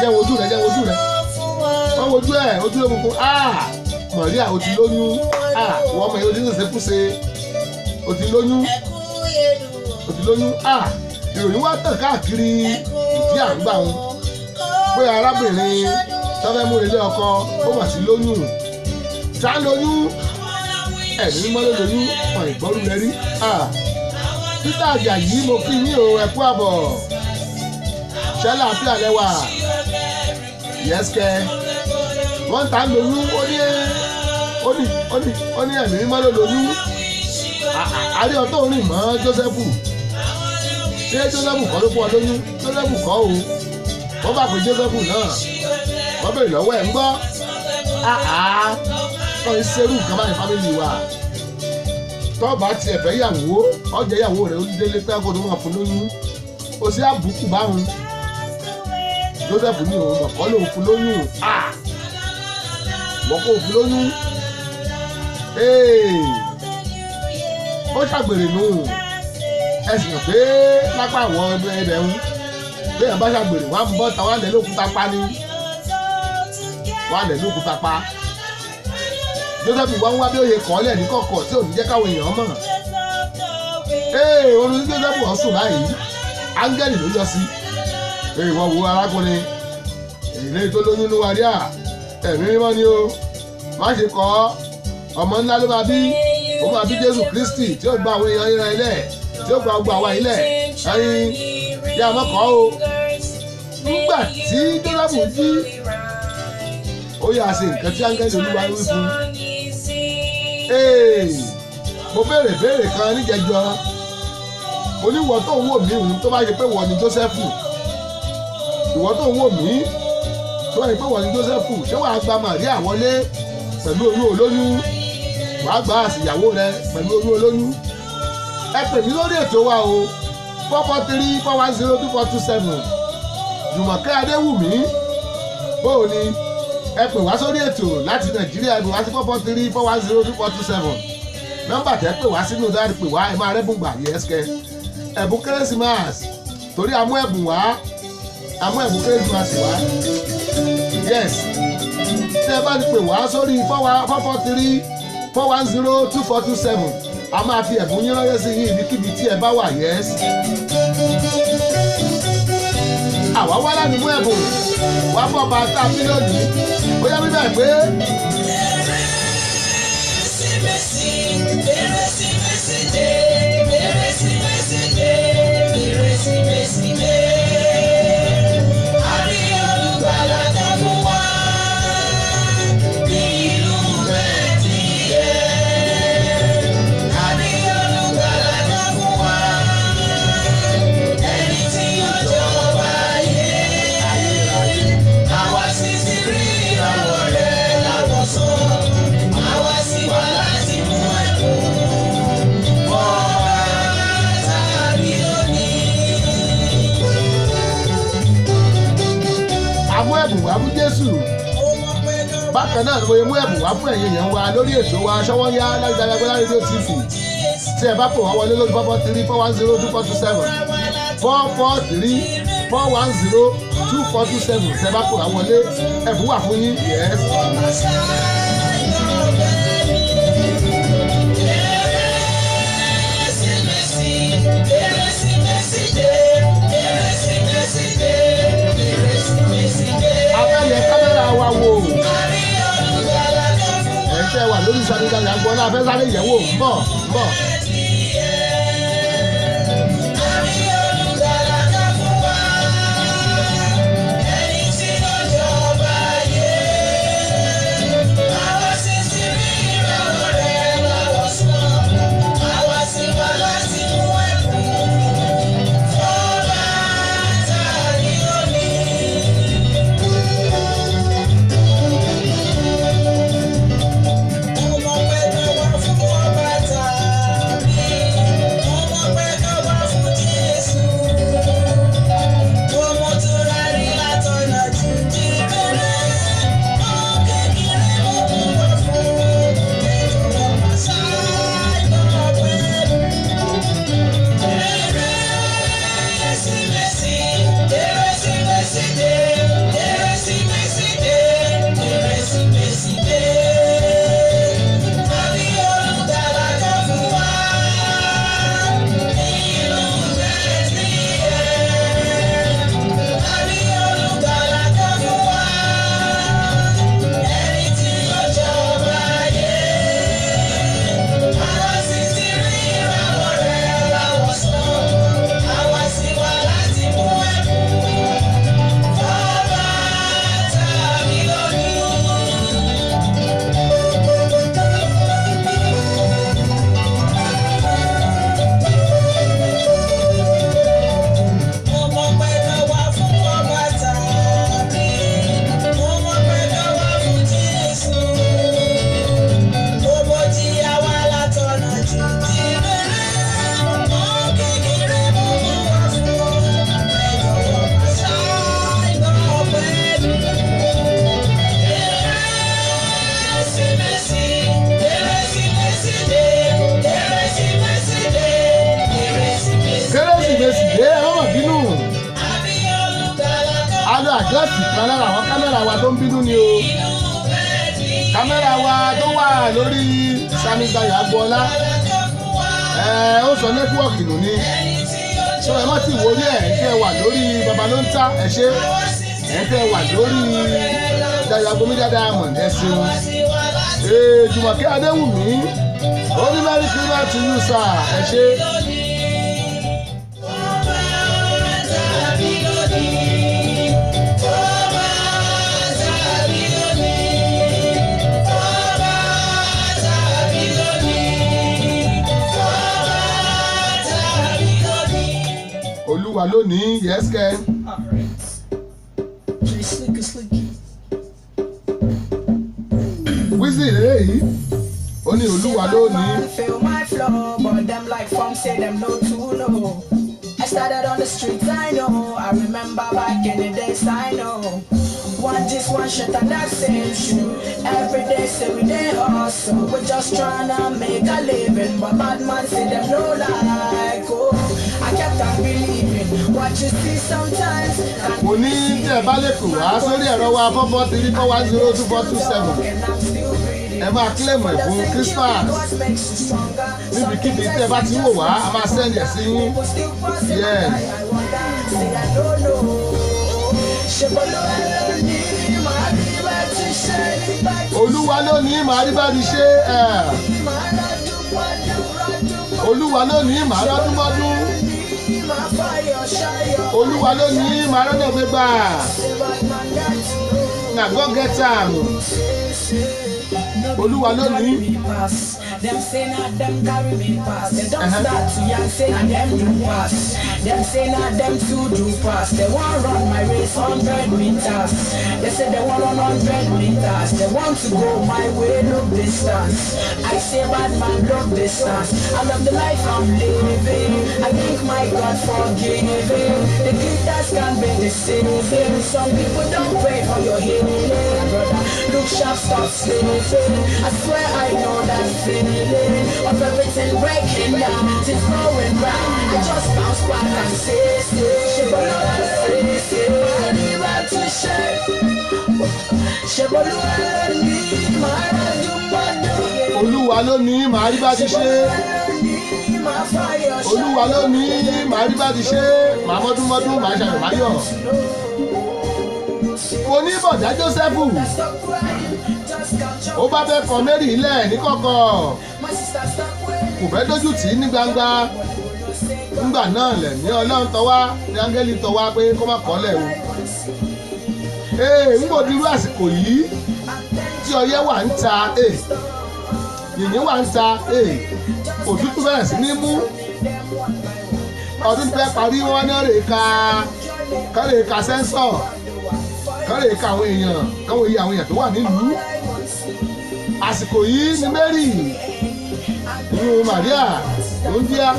Jẹ́ n wojú rẹ̀, jẹ́ n wojú rẹ̀. Wọ́n wojú ẹ̀, ojú rẹ̀ funfun. Ah! Màríà ó ti lóyún. Wọ́n mọ̀ ẹ́, ó ti ń ṣèṣekúṣe, ó ti lóyún, ó ti lóyún. Ìròyìn wá tàn káàkiri ìdí à ń gbà wọn pé arábìnrin tọ́fẹ́ mú ilé ọkọ ó mà sí lóyún. Ta lóyún? Ẹ̀mí mímọ́ ló lóyún. Ọ̀ ìgbọ́rú rẹ rí. Títà Àjàyí, mo kí yín o, ẹ kú àbọ̀. Ṣẹlá àti àlẹwà yẹ́sìkẹ́. Wọ́n ta lóyún, ó ní ẹ̀mí mímọ́ ló lóyún. Àrí ọtọ́ orin mọ́ Jósẹ́fù. Ṣé Jósẹ́fù kọ́ ló fún ọ lóyún? Jósẹ́fù kọ́ o. Wọ́n bá pè Jósẹ́fù náà, wọ́n béèrè lọ́wọ́ ẹ̀ ń gbọ́. Wọ́n ń ṣerú nǹkan báyìí family wa. Tọ́ba tiẹ̀ fẹ́ yàwó, ọjà ìyàwó rẹ̀ ó délé pé kó tó máa fún lóyún, ó sì àbùkù báwọn. Joseph ní òun mọ̀kọ́ lòun fún lóyún. Wọ́n kò fún lóyún, ó ṣàgbèrè nù. Ẹ sì mọ̀ pé lápá àwọn ẹgbẹ́ ẹbẹ̀ ń bẹ́ẹ̀ bá ṣàgbèrè, wọ́n á bọ́ ta, wọ́n á lẹ̀ lókúta pa ni, wọ́n á lẹ̀ lókúta pa. Joseph wá ń wá bí ó yẹ kọ́ lẹ̀ ní kọ̀kọ̀ tí ò ní jẹ́ káwọn èèyàn mọ̀. Oorun tí Joseph wọ́n sùn báyìí, áńgẹ́lì ló yọ sí. Ìwọ wo arákùnrin èlé tó lóyún ní wàríà, ẹ̀mí mímọ́ ni o. Má ṣe kọ́, ọmọ ńlá ló máa bí. Ó máa bí Jésù Kristi tí ó gba àwọn èèyàn ìran ilẹ̀, tí ó gba gbogbo àwa ilẹ̀ ẹ̀yin yá mọ́kọ́ o. Nígbà tí Joseph jí, ó yà ṣe nǹkan tí áńgẹ́lì Olúwa wí fún un. Mo béèrè béèrè kan níjẹjọ. Oníwọ̀ tó ń wò mí òun, tó bá ṣe pé wọ̀ ni Jósẹ́fù, ìwọ tó ń wò mí, tó bá ṣe pé wọ̀ ni Jósẹ́fù, ṣé wàá gba Màríà wọlé pẹ̀lú oyún olóyún? Wàá gba àsìyàwó rẹ pẹ̀lú oyún olóyún? Ẹ pè mí lórí ètò wa o, 443-410-2427. Jùmọ̀kẹ́ Adéwùmí, bóò ni? Ẹ pè wá sórí ètò láti Nàìjíríà, ẹ pè wá sí 443-410-2427. Nọ́mbà tẹ́ pè wá sínú dáàrí, pè wá, ẹ máa rẹ́bùn gbà. Yẹ́sìkẹ́, ẹ̀bùn Kérésìmesì, torí a mú ẹ̀bùn wá, a mú ẹ̀bùn Kérésìmesì wá. Yes, tí ẹ bá ti pè wá sórí 443-410-2427, a máa fi ẹ̀bùn yín ránṣẹ́ sí yín ibikíbi tí ẹ bá wà. Yes, àwa wá láti mú ẹ̀bùn wá bọ̀ bá tá a mílíọ̀nù. Ó yá bíbẹ̀ pé. Kérésìmesì, Kérésìmesì dé, Kérésìmesì dé, Kérésìmesì dé. A rí olùgbàlà tó fún wa ní ìlú Bẹ́tílẹ́hẹ́mù. A rí olùgbàlà tó fún wa, ẹni tí yóò jọba ayé. Àwa sì ti rí ìràwọ̀ rẹ̀ láwọ̀sán. Àwa sì wá láti mú ẹ̀bùn fọ́ba tàbí lónìí. A mú ẹ̀bùn wá fún Jésù. Bákan náà ni mo yẹ mú ẹ̀bùn wá fún ẹ̀yin èèyàn wa lórí ètò wa Ṣọ́wọ́nyá láti Agbára Rédíò TV. Tí ẹ bá pè wá wọlé lórí 443-410-2427, 443-410-2427, tí ẹ bá pè wá wọlé, ẹ̀bùn wà fún yín. Yes. Kérésìmesì, Kérésìmesì dé, Kérésìmesì dé, Kérésìmesì dé. Abẹ́lẹ̀ kámẹ́rà wa wò. A rí olùgbàlà tó fún wa. Ẹ̀ ń tẹ́ wà lórí Sàmìsàmì Agboola, afẹ́sáré yẹ̀wò ń bọ̀ ń bọ̀. A rí olùgbàlà tó fún wa, ẹni tí ó jọba ayé. Àwa sì ti rí ìràwọ̀ rẹ̀ láwọ̀sán. Àwa sì wá láti mú ẹ̀bùn fọ́ba tàbí lónìí. Ọmọ pẹ́ tó wá fún ọba tàbí Adjust kan lára àwọn kámẹ́rà wa tó ń bínú ni o. Kámẹ́rà wa tó wà lórí Sami Dayo Agboola, ẹ ó sọ network nù ni. So ẹ má ti wọlé ẹ̀ tẹ́ wà lórí Babalonta, ẹ ṣe ẹ̀ tẹ́ wà lórí Dayo Agbo Media Diamond, ẹ ṣeun. Ee, Jùmọ̀kẹ́ Adéwùmí ó ní merry Christmas to you, sir, ẹ ṣe. Olúwa lónìí, yẹ́sìkẹ́. Slicky, slicky. Wizzy lélẹ́yìí, ó ní Olúwa lónìí. Feel my flow, but them like form say them no too know. I started on the streets, I know. I remember back in the days, I know. One this, one shit, and that same shoe. Every day, say we dey hustle. We just tryna make a living, but bad man say them no like. Oh, I kept on believing. What you see sometimes. Can Mo ní tí ẹ bá lè pè wá sórí ẹ̀rọ wa, 4434102427, And I'm still breathing. ẹ máa claim ẹ̀bùn Christmas. Níbikíbi tí ẹ bá ti ń wò wá, a máa send ẹ̀ sí yín. Yes. Olúwa lónìí, màá rí bá ti ṣe ẹ̀. Olúwa lónìí, màá rọ́dún mọ́dún. Olúwa lónìí, màá rọ́dún gbégbá. Na go get am. Olúwa lónìí. Them say not them carry me pass. They don't start to yarn say na them do pass. Them say not them too do pass. They want run my race 100 meters. They say they want run 100 meters. They want to go my way, look distance. I say bad man, look distance. I love the life I'm living. I thank my God for giving. The glitters can be deceiving. Some people don't pray for your healing, brother. Look sharp, stop sleeping. I swear I know that feeling of everything breaking down, things going round. I just bounce back and say, say, say, say, say, say. Olúwa lónìí, màá rí bá ti ṣe. Olúwa lónìí, màá rí bá ti ṣe, màá mọ́dún mọ́dún, màá ṣàyọ̀ máyọ̀. Mo ní bọ̀dá Jósẹ́fù ó bá fẹ́ kọ Mary ilẹ̀ níkọ̀kọ̀, kò fẹ́ dójú tì í ní gbangba. Ńgbà náà lẹ̀mí Ọlọ́run tọ́wá ní áńgẹ́lì tọ́wá pé kó má kọ́lẹ̀ o. Ee, ń gbòdì irú àsìkò yìí tí ọyẹ́ wà ń ta, ee, yìnyín wà ń ta, ee, òtútù bẹ̀rẹ̀ sí ní mú, ọdún fẹ́ parí, wọn ní rè ka kán lè ka census, kán lè ka àwọn èèyàn, káwọn iye àwọn èèyàn tó wà nílùú. Àsìkò yìí ni Mary, ìyún Maria ló ń díá,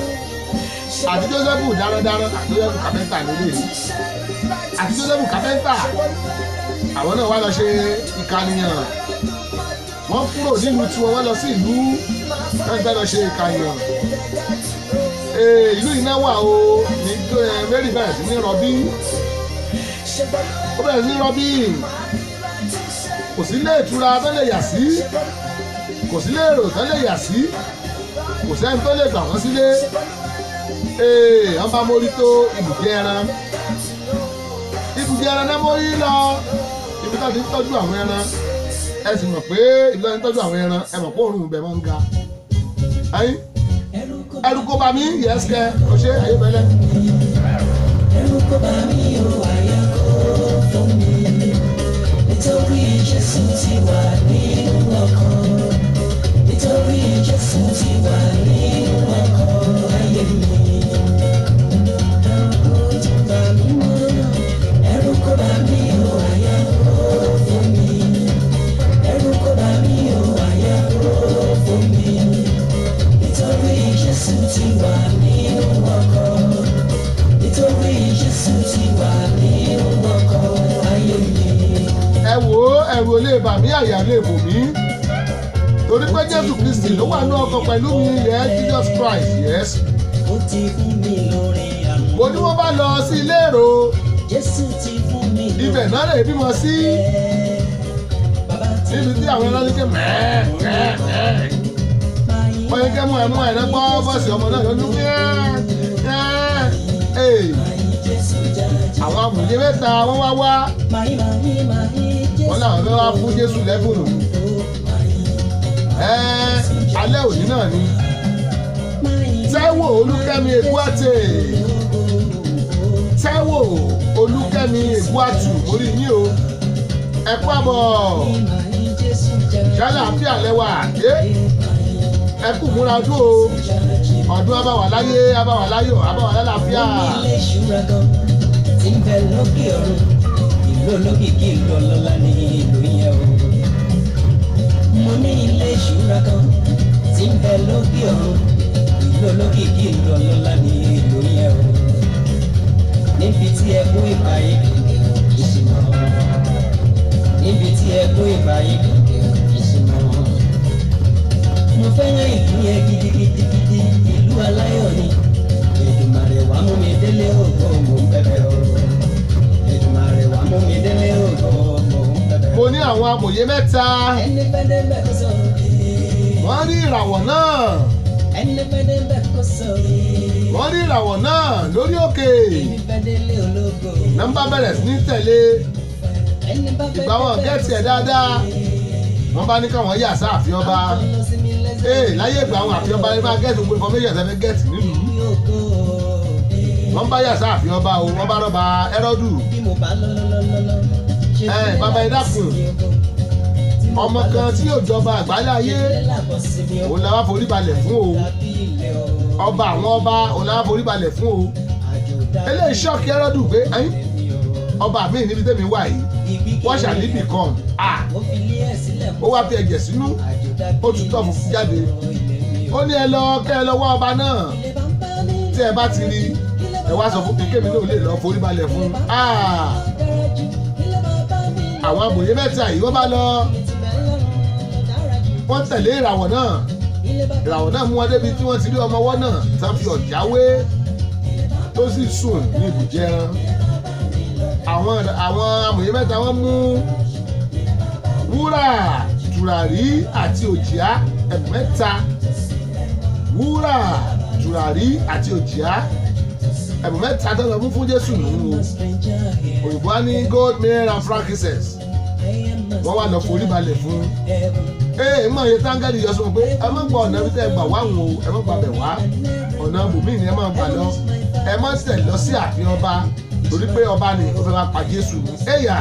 àti Joseph darandaran, àti Joseph kápẹ́ntà nílé, àti Joseph kápẹ́ntà, àwọn náà wá lọ ṣe ìkànìyàn. Wọ́n kúrò nílùú tiwọn, wọ́n lọ sí ìlú wọ́n fẹ́ lọ ṣe ìkànìyàn. Ee, ìlú iná wà o ní Mary bẹ̀rẹ̀ sí ní rọbí, ó bẹ̀rẹ̀ sí ní rọbí. Kò sí ilé ìtura tó lè yà sí, kò sí ilé èrò tó lè yà sí, kò sẹ́ni tó lè gbà wọ́n sílé. Ee, wọ́n bá mórí tó ibùgbé ẹran. Ibùgbé ẹran náà mórí lọ, ibi tó ti ń tọ́jú àwọn ẹran. Ẹ sì mọ̀ pé ibi tó ti ń tọ́jú àwọn ẹran, ẹ mọ̀ pé òórùn ibẹ̀ máa ń ga. Ayin ẹrù kó bá mi, yẹ́sìkẹ́ kò ṣe ayé bẹ́lẹ̀. Ẹ̀rù kò bá mi o, àyà kò fún mi. Nítorí Jésù ti wà nínú ọkàn. Nítorí Jésù ti wà nínú ọkàn ayé mi. Ẹ̀rù kò bá mi mọ́. Ẹ̀rù kò bá mi o, àyà kò fún mi. Ẹ̀rù kò bá mi o, àyà kò fún mi. Nítorí Jésù ti wà nínú ọkàn. Nítorí Jésù ti wà nínú ọkàn ayé mi. Ẹ wò ó, ẹ̀rù ò lè bà mí, àyà lè bò mí, torí pé Jésù Kristi ló wà ní ọkàn pẹ̀lú mi. Yes, Jesus Christ, yes. Ó ti fún mi lórí àmú. Mo ní wọ́n bá lọ sí ilé èrò. Jésù ti fún mi Ibẹ̀ náà lè bímọ sí, níbi tí àwọn ẹran lékè mẹ́ẹ̀ mẹ́ẹ̀ mẹ́ẹ̀. Wọ́n yẹ kẹ́ mú ẹ̀ mú ẹ̀ náà gbọ́ bọ́ọ̀sì ọmọ náà lọ́dún mẹ́ẹ̀. Àwọn amòye mẹ́ta wọ́n wá wá, wọ́n làwọn fẹ́ wá fún Jésù lẹ́bùn. Alẹ́ òní náà ni. Táíwò Olúkẹ́mi Ègúàtè, Táíwò Olúkẹ́mi Ègúàtù, orí yín o, ẹ kú àbọ̀. Ṣálàáfíà lẹ́wà, ẹ kú múra ọdún o, ọdún abáwà láyé, abáwà láyọ̀, abáwà lálàáfíà. Ilé ìṣúra gan tí ń bẹ lókè ọ̀run, ìlú olókìkí, ìlú ọlọ́lá ní ìlú yẹn o. Mo ní ilé ìṣúra kan tí ń bẹ lókè ọ̀run, ìlú olókìkí, ìlú ọlọ́lá ní ìlú yẹn o. Níbi tí ẹkún ìbáyé kẹ̀kẹ́ kì í ṣe mọ́. Níbi tí ẹkún ìbáyé kẹ̀kẹ́ kì í ṣe mọ́. Mo fẹ́ràn ìlú yẹn gidigidigidi, ìlú aláyọ̀ ni. Èdùmàrè wá mú mi délé ògo, mò ń bẹ̀bẹ̀ o. Èdùmàrè wá mú mi délé ògo, mò ń bẹ̀bẹ̀ o. Mo ní àwọn amòye mẹ́ta, Ẹni fẹ́ débẹ̀ kó sọ. wọ́n rí ìràwọ̀ náà. Ẹni fẹ́ débẹ̀ kó sọ. Wọ́n rí ìràwọ̀ náà lórí òkè. Ẹni fẹ́ délé ológo. Nọ́mbà bẹ̀rẹ̀ sí ní tẹ̀lé. Ẹni bá fẹ́ Ìgbà wọn gẹ́ẹ̀tì ẹ̀ dáadáa, wọ́n bá ní káwọn yà sáàfin ọba. Lọ sí mi lẹ́sẹ̀. Ee, láyé ìgbà àwọn àfin ọba lè máa gẹ́ẹ̀tì gbogbo information tẹ́ fẹ́ gẹ́ẹ̀tì nílùú. Ògo. Wọ́n bá yà sáàfin ọba o, wọ́n bá rọ́ba Ẹ́rọ́dù. Bí mo bá lọ lọ lọ lọ lọ. Ṣé Ẹ bàbá, ẹ dákun, ọmọ kan tí yóò jọba àgbálẹ̀ ayé, òun la wá forí balẹ̀ fún o. Ọba àwọn ọba, òun la wá forí balẹ̀ fún o. Eléyìí ṣọ́ọ̀kì Ẹ́rọ́dù pé ẹ̀yìn ọba mi níbi tẹ́mi wà yìí, what shall he become? Ah, ó wá fi ẹ̀jẹ̀ sínú, ó tún tọ́ funfun jáde. Ó ní ẹ lọ kẹ́ ẹ lọ wá ọba náà, tí ẹ bá ti rí, ẹ wá sọ fún mi kémi náà lè lọ forí balẹ̀ fún un. Ah, àwọn amòye mẹ́ta yìí, wọ́n bá lọ, wọ́n tẹ̀lé ìràwọ̀ náà. Ìràwọ̀ náà mú wọn débi tí wọ́n ti rí ọmọ ọwọ́ náà tá fi ọ̀já wé, tó sì sùn ní ibùjẹ ẹran. Àwọn amòye mẹ́ta, wọ́n mú wúrà, tùràrí àti òjìá, ẹ̀bùn mẹ́ta: wúrà, tùràrí àti òjìá. Ẹ̀bùn mẹ́ta tó lọ mú fún Jésù nù ú, òyìnbó á ní gold, myrrh and frankincense. Wọ́n wá lọ forí balẹ̀ fún. Ee, mọ̀ iye táńgẹ́lì yọ sọ pé ẹ má gba ọ̀nà bí tẹ́ ẹ gbà wá wọn o, ẹ má gba bẹ̀ wá, ọ̀nà bòmíì ni ẹ má gbà lọ, ẹ má tẹ̀ lọ sí ààfin ọba, torí pé ọba ni ó fẹ́ wá pa Jésù ní. Ẹ̀yà,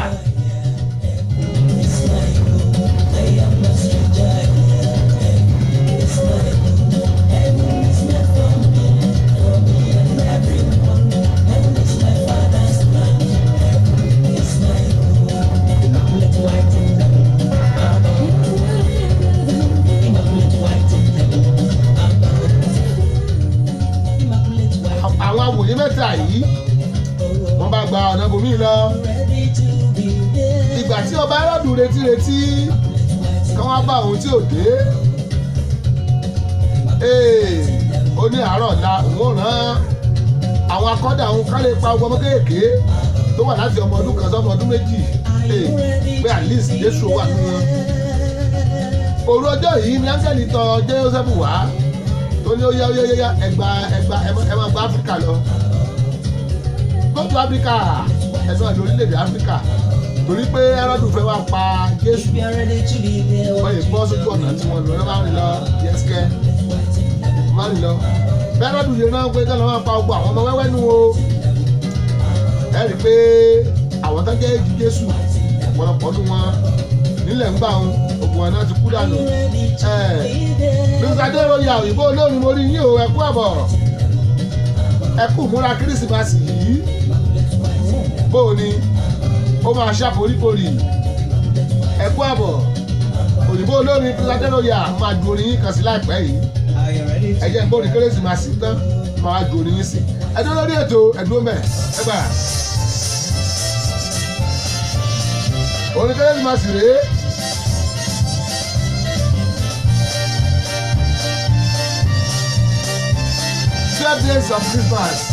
àwọn awòye mẹ́ta yìí, wọ́n bá gba ọ̀nà bòmíì lọ. Ìgbà tí ọba Hẹ́rọ́dù retí retí kí wọ́n bá òun tí ò dé, ee, ó ní àárọ̀ ọ̀la òun ò rán àwọn akọ́dà òun ká lè pa ọgbọ́n ọmọ kéèké tó wà láti ọmọ ọdún 1 sọmọ ọdún 2, ee, pé at least Jésù wà nínú wọn. Òru ọjọ́ yìí ni áńgẹ́lì tọ̀ Jósẹ́fù wá, tó ní ó yá, ó yá, ó yá, ẹgbà ẹgbà, ẹ máa gba Áfíríkà lọ, go to Africa, ẹ̀sán ìlú orílẹ̀-èdè Áfíríkà, torí pé Hẹ́rọ́dù fẹ́ wá pa Jésù. Wọ́n yìí bọ́ sójú ọ̀nà tí wọ́n lọ, ẹ máa rìn lọ yẹ́sìkẹ́, máa rìn lọ. Hẹ́rọ́dù yìí náà pé kí wọ́n máa pa gbogbo àwọn ọmọ wẹ́wẹ́ nu o. Ẹ rí i pé àwọn tó jẹ́ èjì Jésù, ọ̀pọ̀lọpọ̀ nù wọn nílẹ̀ ń gbà wọn, ògùn wọn náà ti kú dànù. Ẹ Mr. Adéroyè òyìnbó olórin, mo rí yín o, ẹ kú àbọ̀, ẹ kú múra Kérésìmesì yìí. Bó o ní ó máa ṣàforíforì, ẹ kú àbọ̀, òyìnbó olórin Mr. Adéroyè. Máa ju orin yín kan sí láìpẹ́ yìí. Ẹ jẹ́ n gbórin Kérésìmesì tán, máa ju orin yín sí. Ẹ dúró lórí ètò, ẹ dúró mẹ́ ẹ gbà. Orin Kérésìmesì rèé. 12 Days of Christmas.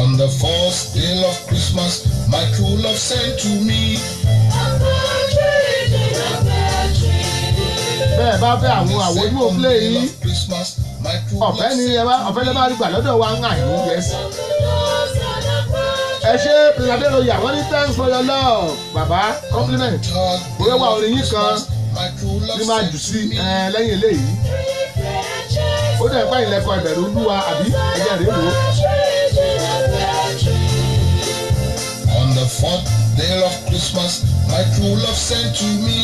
On the first day of Christmas, my true love sent to me. Bẹ́ẹ̀ bá fẹ́ àwọn àwo tí mo play yìí, Christmas, my true ọ̀fẹ́ love ni ẹ bá ọ̀fẹ́ lẹ́ bá rí gbà lọ́dọ̀ wa ń àyìn. Yes. Ẹ ṣe Prince Aderoye, àwọn ní thanks for your love, bàbá, compliment. Bóyá wà orin yín kan my true love ní máa sent jù to sí me. ẹ lẹ́yìn eléyìí. Ó dẹ̀ pa ìlẹ̀kọ̀ ìbẹ̀rù Olúwa àbí ẹ̀jẹ̀ rèé wò ó. On the fourth day of Christmas, my true love sent to me.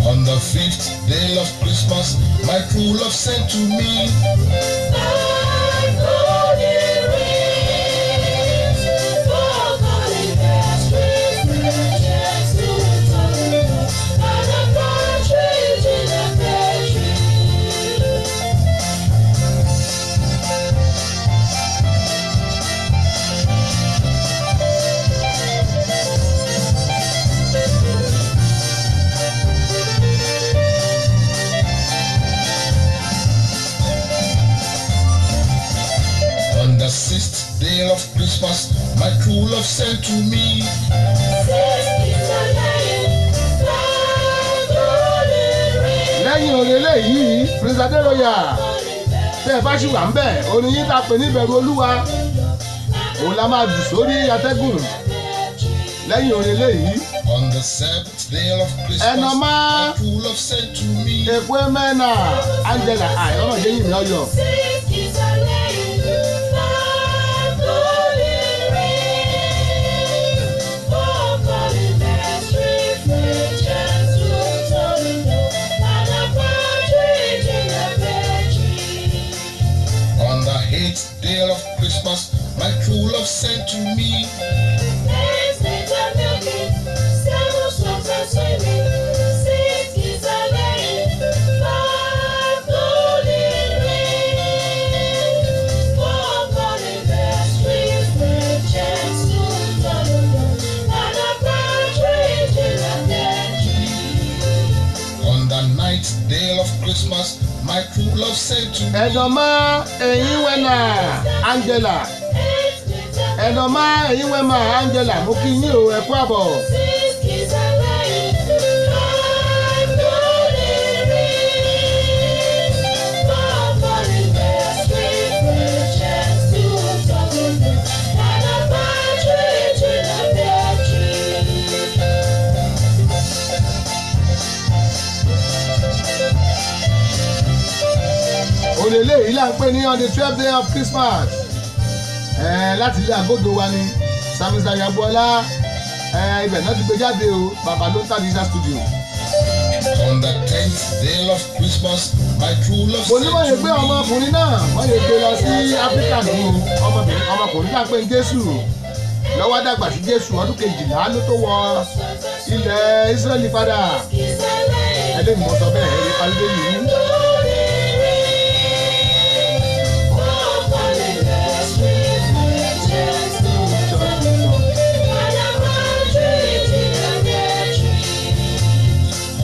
On the fifth day of Christmas, my true love sent to me. On the sixth day of Christmas, my true love sent to me. Lẹ́yìn orin eléyìí, Prince Aderoye, tẹ́ ẹ bá ṣì wà ń bẹ̀, orin yín tá a pè ní ìbẹ̀rù Olúwa, òun la máa jù sórí atẹ́gùn lẹ́yìn orin eléyìí. On the seventh day of Christmas, Ẹnọmá my true love sent to me. Èkó mẹ́nà Angela àìrọ́nà jẹ́yìn mi ọyọ. On the eighth day of Christmas, my true love sent to me. On the ninth day of Christmas, my true love sent to me. Ẹ̀dọ̀má ẹ̀yìn wẹ̀nà Angela, ẹ̀dọ̀má ẹ̀yìn wẹ̀mà Angela, mo kí yín o, ẹ kú àbọ̀. Orin eléyìí là ń pè ní on the 12th day of Christmas. Ẹ̀ láti ilé àgọ́dọ̀ wa ni Samisa Yagbọ́lá, ẹ̀ ibẹ̀ náà ti gbé jáde o, bàbá ló ń tà ní Isa studio. On the 10th day of Christmas, my true love Mo ní wọ́n yẹ sent gbé to me. ọmọkùnrin náà, wọ́n yẹ gbé lọ sí Áfíríkà nù, ọmọbìnrin ọmọkùnrin náà pé ní Jésù lọ́wọ́ dàgbà sí Jésù ọdún 12 ló tó wọ ilẹ̀ Ísírẹ́lì padà. Ẹlẹ́mi mo sọ bẹ́ẹ̀ ẹ̀rí parí yìí.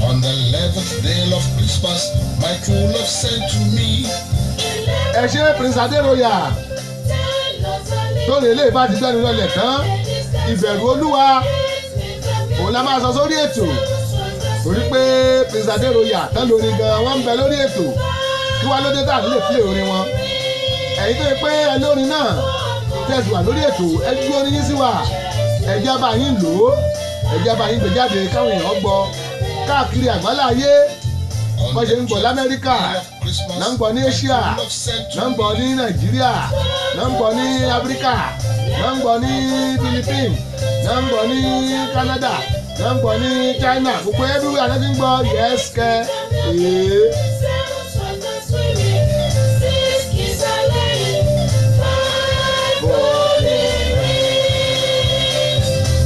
On the 11th day of Christmas, my true love sent to me. Ẹ ṣe Prince Aderoya, lórí eléyìí bá ti gbẹ́nu lọlẹ̀ tán, ìbẹ̀rù Olúwa òun la máa sọ sórí ètò, torí pé Prince Aderoya tán lórí gan wọ́n ń bẹ lórí ètò. Kí wá lóde tá à ń lè play orin wọn? Ẹ̀yin tó yẹ pé ẹ lórin náà tẹ̀sí wà lórí ètò, ẹ gbé orin yín sí wa, ẹ jẹ́ bá yín lò ó, ẹ jẹ́ bá yín gbé jáde káwọn èèyàn gbọ́ káàkiri àgbálá ayé. On Bọ́n ṣe ń gbọ́ l'Amẹ́ríkà, Christmas, náà ń gbọ́ ní Asia, my true love sent to náà ń gbọ́ ní Nàìjíríà, náà ń gbọ́ ní Áfíríkà, náà ń gbọ́ ní Philippines, náà ń gbọ́ ní Canada, náà ń gbọ́ ní China, gbogbo everywhere náà ti ń gbọ́. Yes kẹ́ ee.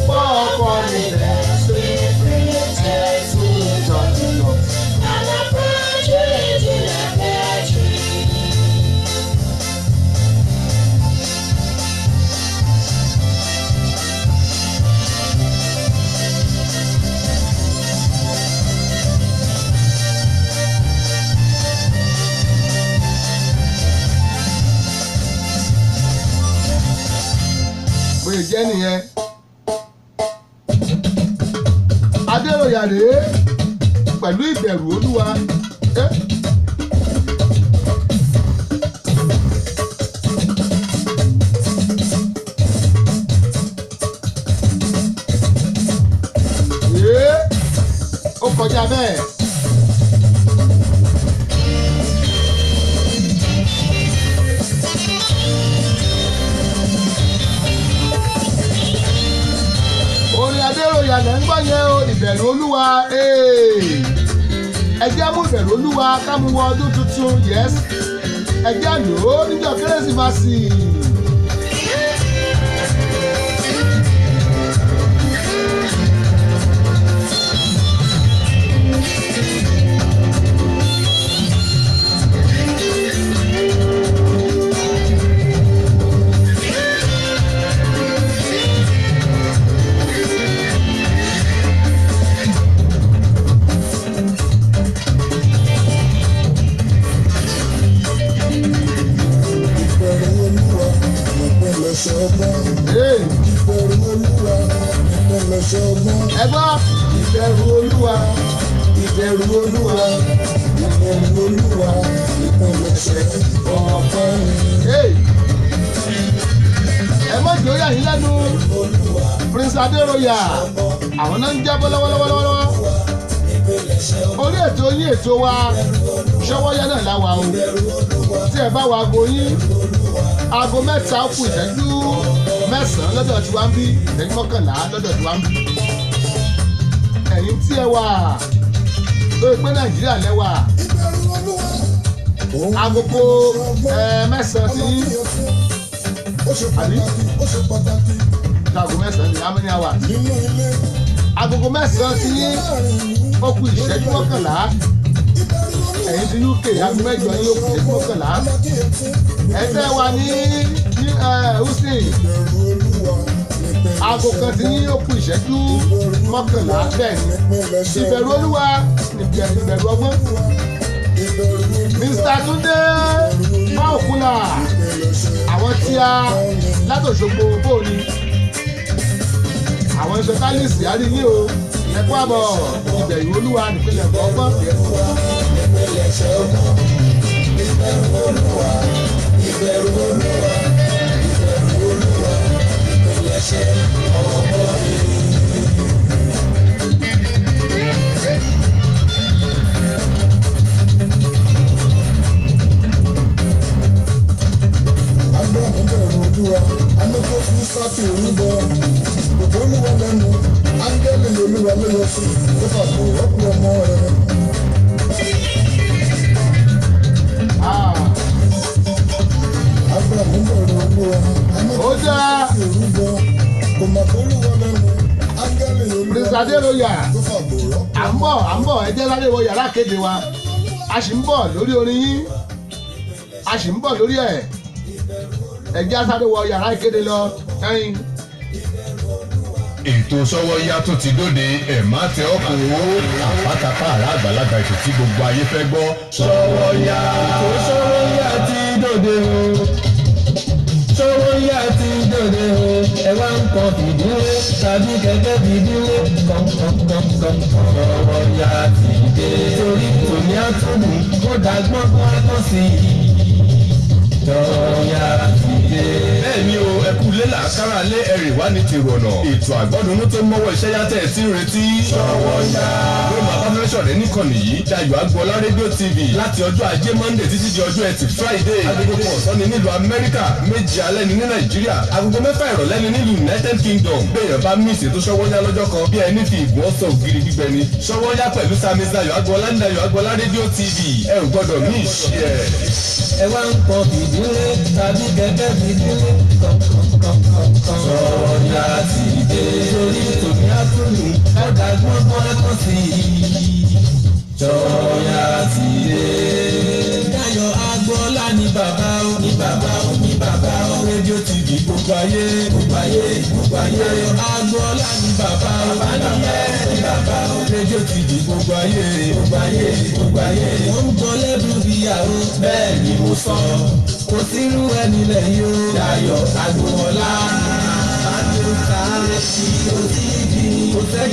Fọ́ọ̀kọ́ ni Bóyá jẹ́ nìyẹn. Adéròyà rèé pẹ̀lú ìbẹ̀rù Olúwa. Ó kọjá bẹ́ẹ̀. Orin Adéròyà lẹ́ ń gbọ́ yẹn o, ìbẹ̀rù Olúwa. Ẹ jẹ́ mú ìbẹ̀rù Olúwa ká mú wọ ọdún tuntun, yes. Ẹ jẹ́ lò ó níjọ́ Kérésìmesì. Ẹ gbọ́, ìbẹ̀rù Olúwa, ìbẹ̀rù Olúwa, Ìbẹ̀rù Olúwa, ìpilẹ̀ṣẹ̀ ọgbọ́n. Ẹ má jẹ́ ó yà yín lẹ́nu, Prince Adéròyà, àwọn náà ń jábọ́ lọ́wọ́lọ́wọ́lọ́wọ́. Orí ètò yín ètò wa Ṣọ́wọ́yá náà la wà o. Tí ẹ bá wa aago yín, aago 3 kù ìṣẹ́jú 9 lọ́dọ̀ tí wá ń bí, ìṣẹ́jú 11 lọ́dọ̀ tí wá ń bí. Ẹ̀yin tí ẹ wà lórí pé Nàìjíríà lẹ́wà, agogo 9 ti yín, àbí aago 9 ni how many hours? Agogo 9 ti yín ó kù ìṣẹ́jú 11. Ẹ̀yin ti UK aago 8 yín ó kù ìṣẹ́jú 11. Ẹ̀yin wà ní Houston, aago 1 ti yín ó kù ìṣẹ́jú 11. Bẹ́ẹ̀ ni ìbẹ̀rù Olúwa ìbẹ̀rù ọgbọ́n. Mr. Túndé Máòkúlà, àwọn tí a látòṣogbo bóòní, àwọn sọtálìsì àríyìn o, ẹ̀kọ́ àbọ̀ ìbẹ̀rù Olúwa nípìnlẹ̀ ọgbọ́n. Ìbẹ̀rù Olúwa, ìbẹ̀rù Olúwa, ìbẹ̀rù Olúwa, ìpilẹ̀ṣẹ̀ ọgbọ́n. Abraham bẹ̀rù Olúwa, amẹ́kọ̀ọ́ fún Ísákì rúbọ. Òkè Olúwa lẹ́nu, áńgẹ́lì Olúwa ló yọ sí, ó fàgbọ́ rọ́pò ọmọ rẹ̀. Abraham bẹ̀rù Olúwa, amẹ́kọ̀ọ́ fún Ísákì rúbọ. Kò mà kó Olúwa lẹ́nu, áńgẹ́lì Olúwa Prince Adéròyà, tó fàgbọ́ rọ́pò. à ń bọ̀, ẹ jẹ́ sáré wọ yàrá kéde wa. A sì ń bọ̀ lórí orin yín, a sì ń bọ̀ lórí ẹ̀. Ẹ jẹ́ sáré wọ yàrá ìkéde lọ. Ẹyin. Ètò Ṣọ́wọ́yá tó ti dóde, ẹ̀ má tẹ ọ́ kò ó. Àpátápá àrà àgbàlagbà ètò tí gbogbo ayé fẹ́ gbọ́. Ṣọ́wọ́yá. Ètò Ṣọ́wọ́yá ti dóde o. Ṣọ́wọ́yá ti dóde o. Ẹ wá ń kọ fìdílé tàbí kẹ̀kẹ́ fìdílé. Kọ̀ǹkọ̀ǹkọ̀ǹkọ̀. Ṣọ́wọ́yá ti dé. Torí tòní àtúndùn kó dàgbọ́n kó wá tán sí i. Ṣọ́wọ́yá ti dé. Bẹ́ẹ̀ ni o, ẹ kú lé làákàrà lé ẹ̀rì wá ní tèrò ọ̀nà. Ètò àgbọ́dúnú tó mọ́wọ́ iṣẹ́ yá tẹ̀ tí ń retí. Ṣọ́wọ́yá. Ló máa bá fẹ́ sọ̀rọ̀ níkànnì yìí. Dayọ̀ Agboola rédíò TV láti ọjọ́ Ajé Monday títí di ọjọ́ Ẹtì Friday. Agogo kan ọ̀sán ni nílùú Amẹ́ríkà, 7 alẹ́ ni ní Nàìjíríà, agogo 6 ìrọ̀lẹ́ ni nílùú United Kingdom. Béèyàn bá mísì ètò Ṣọ́wọ́yá lọ́jọ́ kan bí ẹni fi ìgò ọ̀sán ògiri gbígbẹ ni. Ṣọ́wọ́yá pẹ̀lú Sami Dayọ̀ Agboola ní Dayọ̀ Agboola rédíò TV. Ẹ ò gbọ́dọ̀ mí ìṣe ẹ̀. Ẹ wá ń kọ fìdílé tàbí kẹ̀kẹ́ fìdílé. Kọ̀ǹkọ̀ǹkọ̀ǹkọ̀. Ṣọ́wọ́yá ti dé. Torí tòní àtúndùn ọ̀dà gbọ́ngbọ́n ẹ̀kọ́ sí i. Ṣọ́wọ́yá ti dé. Dayọ̀ Agboola ní bàbá o, ní bàbá o, ní bàbá o. Rédíò TV gbogbo ayé, gbogbo ayé, gbogbo ayé. Dayọ̀ Agboola ní bàbá o, bàbá nìyẹn, ní bàbá o. Rédíò TV gbogbo ayé, gbogbo ayé, gbogbo ayé. Ó ń gbọ́ lẹ́bùn ìyàwó, bẹ́ẹ̀ ni mo sọ. Kò sírú ẹni lẹ́yìn o. Dayọ̀ Agboola.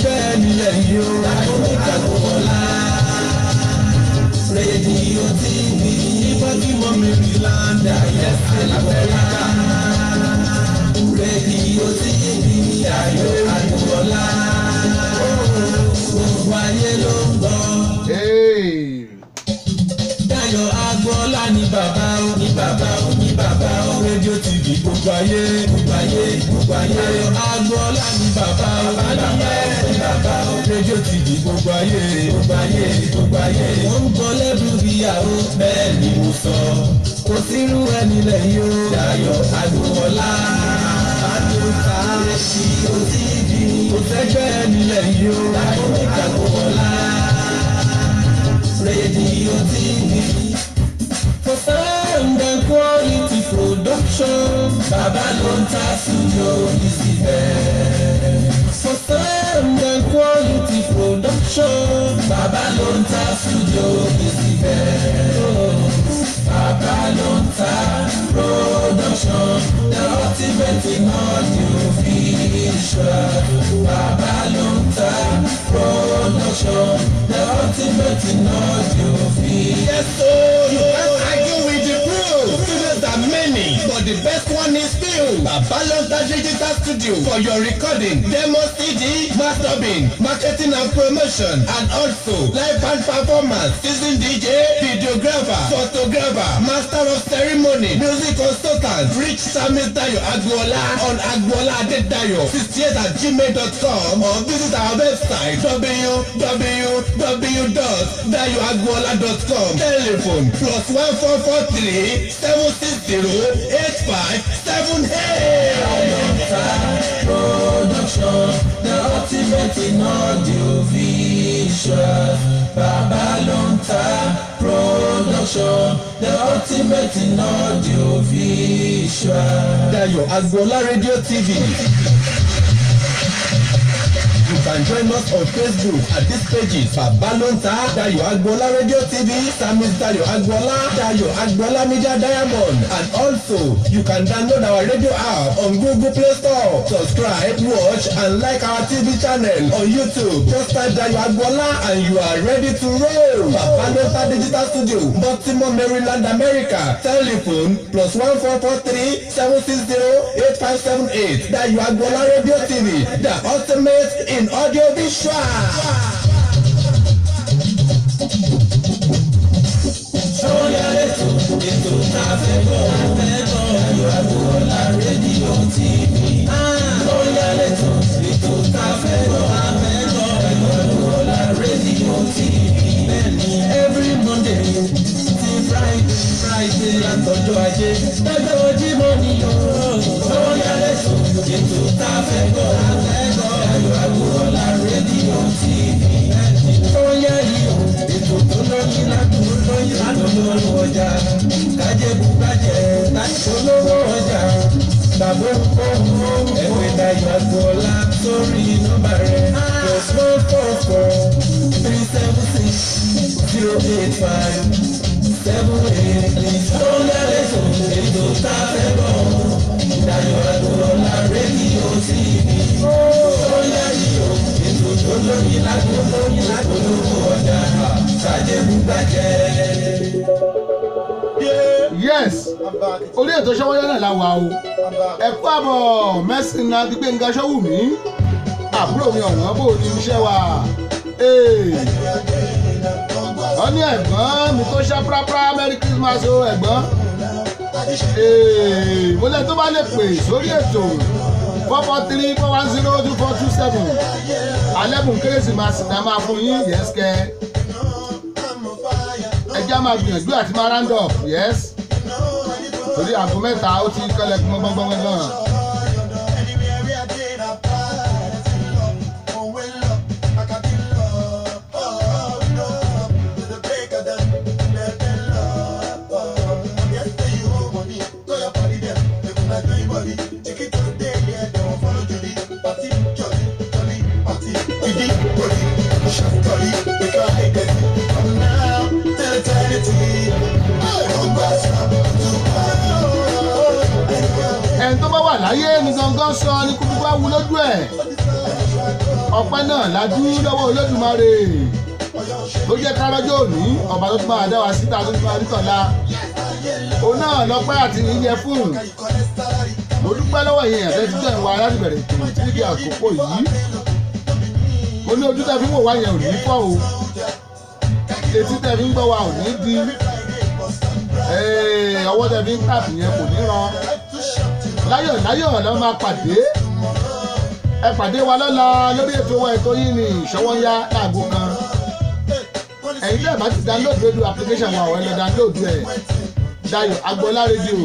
sẹ́gbẹ́ nílẹ̀ yìí o. Dayọ̀ Agboola rédíò TV ní Baltimore, Maryland, ayẹsẹ̀ l'Amẹ́ríkà. Rédíò TV Dayọ̀ Agboola. Gbogbo ayé ló ń gbọ́. Hey. Dayọ̀ Agboola ní bàbá o, ní bàbá o, ní bàbá o. Rédíò TV gbogbo ayé, gbogbo ayé, gbogbo ayé. Dayọ̀ Agboola ní bàbá o, bàbá o, ní bàbá o. Rédíò TV gbogbo ayé, gbogbo ayé, gbogbo ayé. Wọ́n ń gbọ́ lẹ́bùn ìyàwó, bẹ́ẹ̀ ni mo sọ. Kò sírú ẹni lẹ́yìn o. Dayọ̀ Agboola. Àdùnkà rédíò TV. Kò sẹ́gbẹ́ ẹni lẹ́yìn o. Dayọ̀ Agboola. Rédíò TV. For sound and quality production, Bàbá ló ń ta studio is the best. For sound and quality production, Bàbá ló ń ta studio is the best. Bàbá ló ń ta production, the ultimate in audio visual. Bàbá ló ń ta production, the ultimate in audio visual. Yes, so you can't argue with the proof. Studios are many, but the best one is still Babalonta Digital Studio for your recording, demo CD, mastering, marketing and promotion, and also live band performance, season DJ, videographer, photographer, master of ceremony, music consultant. Reach Samis Dayo Agboola on agboola adedayo68@gmail.com or visit our website www.dayoagboola.com. Telephone +1 443 760 8578. Production, the ultimate in audio visual. Bàbá ló ń ta production, the ultimate in audio visual. Dayo Agboola Radio TV. You can join us on Facebook at these pages: Babalonta Dayo Agboola Radio TV, Samis Dayo Agboola, Dayo Agboola Media Diamond, and also you can download our radio app on Google Play Store. Subscribe, watch, and like our TV channel on YouTube. Just type Dayo Agboola and you are ready to roll. Babalonta Digital Studio, Baltimore, Maryland, America. Telephone +1 443 760 8578. Dayo Agboola Radio TV, the ultimate in audio visual. Sọ́yà lẹ́tọ̀ ètò tá a fẹ́ gbọ́ fẹ́ gbọ́ Dayọ̀ Agboola rédíò TV. Sọ́yà lẹ́tọ̀ ètò tá a fẹ́ gbọ́ fẹ́ gbọ́ Dayọ̀ Agboola rédíò TV. Bẹ́ẹ̀ni, every Monday ti Friday Friday látọjọ́ Ajé lọ́jọ́ Jímọ̀ ni o. Sọ́yà lẹ́tọ̀ ètò tá a fẹ́ gbọ́ fẹ́ gbọ́ Dayọ̀ Agboola rédíò TV. Sọ́yà yìí o, ètò tó lóyún ládùn lóyún ládùn lórí ọjà kájẹ́bù bàjẹ́ láti olówó ọjà bàbá òǹkóhùn ẹ̀wẹ̀ Dayọ̀ Agboola sórí nọ́mbà rẹ̀ +1 443 760 8578. Sọ́yà lẹ́tọ̀ ètò tá a fẹ́ gbọ́ Dayọ̀ Agboola rédíò TV. Sọ́yà yìí o, ètò tó lóyún ládùn lóyún ládùn lówó ọjà kájẹ́bù bàjẹ́. Yes, orí ètò Ṣọwọ́yá náà la wà o. Ẹ kú àbọ̀ mẹ́sìn náà ti Gbẹ̀ngà Ṣọ́wùmí, àbúrò mi ọ̀wọ́n, bò ní iṣẹ́ wa. Wọ́n ní ẹ̀gbọ́n mi tó ṣá prápra, Merry Christmas o ẹ̀gbọ́n. Mo lẹ́ni tó bá lè pè sórí ètò, 443 410 2427, alẹ́bùn kérésìmesì náà máa fún yín. Yes kẹ́, ẹ jẹ́ á máa gbìyànjú àti máa round up. Yes, torí aago 3 ó ti kọ́lẹ̀ gbọ́ngbọ́ngbọ́ngbọ́n. Ẹni tó bá wà láyé ní gangan sọ ní kúkú bá wú lójú ẹ̀. Ọpẹ́ náà lajú lọ́wọ́ Olódùmarè tó jẹ́ kárọ́jọ́ òní, ọba tó tún máa dá wa síta tó tún máa rí tọ̀la. Òun náà lọ́pẹ́ àti ìyẹn fún. Mo dúpẹ́ lọ́wọ́ ìyẹn ẹ̀fẹ́ ti jẹ́ ìwà láti bẹ̀rẹ̀ ètò títí di àkókò yìí. Mo ní ojú tẹ́ fi ń wò wá yẹn ò ní fọ́ o, etí tẹ́ fi ń gbọ́ wa ò ní di, ọwọ́ tẹ́ fi ń tàbí yẹn kò ní ran. Láyọ̀ láyọ̀ lọ́ máa pàdé. Ẹ pàdé wa lọ́la lórí ètò wa, ètò yìí ní Ìṣọwọ́nyá láago 1. Ẹ̀yin tẹ́ ẹ̀ bá ti download radio application wa, ọ̀ ẹ lọ download ẹ̀, Dayọ̀ Agboola Radio.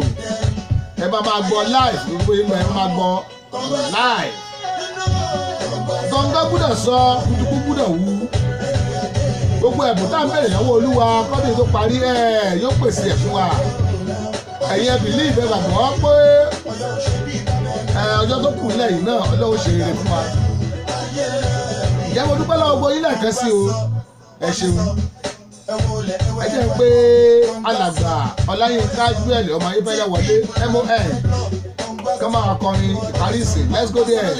Ẹ bá máa gbọ́ live gbogbo yín, ẹ máa gbọ́ live. Gọ́ngọ́ gbúdọ̀ sọ, kutuku gbúdọ̀ wú. Gbogbo ẹ̀bùn tá à ń bèrè lọ́wọ́ Olúwa kọ́dún tó parí ẹ̀ yóò pèsè ẹ̀ fún wa. Ẹ̀yin ẹ believe, ẹ gbàgbọ́ pé ọjọ́ tó kù lẹ́yìn náà Ọlọ́run ṣe rere fún wa. Ìjẹ́ mo dúpẹ́ lọ́wọ́ gbogbo yín lẹ́ẹ̀kan sí o, ẹ ṣeun. Ẹ jẹ́ pé alàgbà Ọláyínká Joel ọmọ Ayébẹ́lẹ́ wọlé mon kọ́ máa kọrin ìparí ìsìn. Let's go there.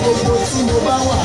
Gbogbo tí mo bá wà.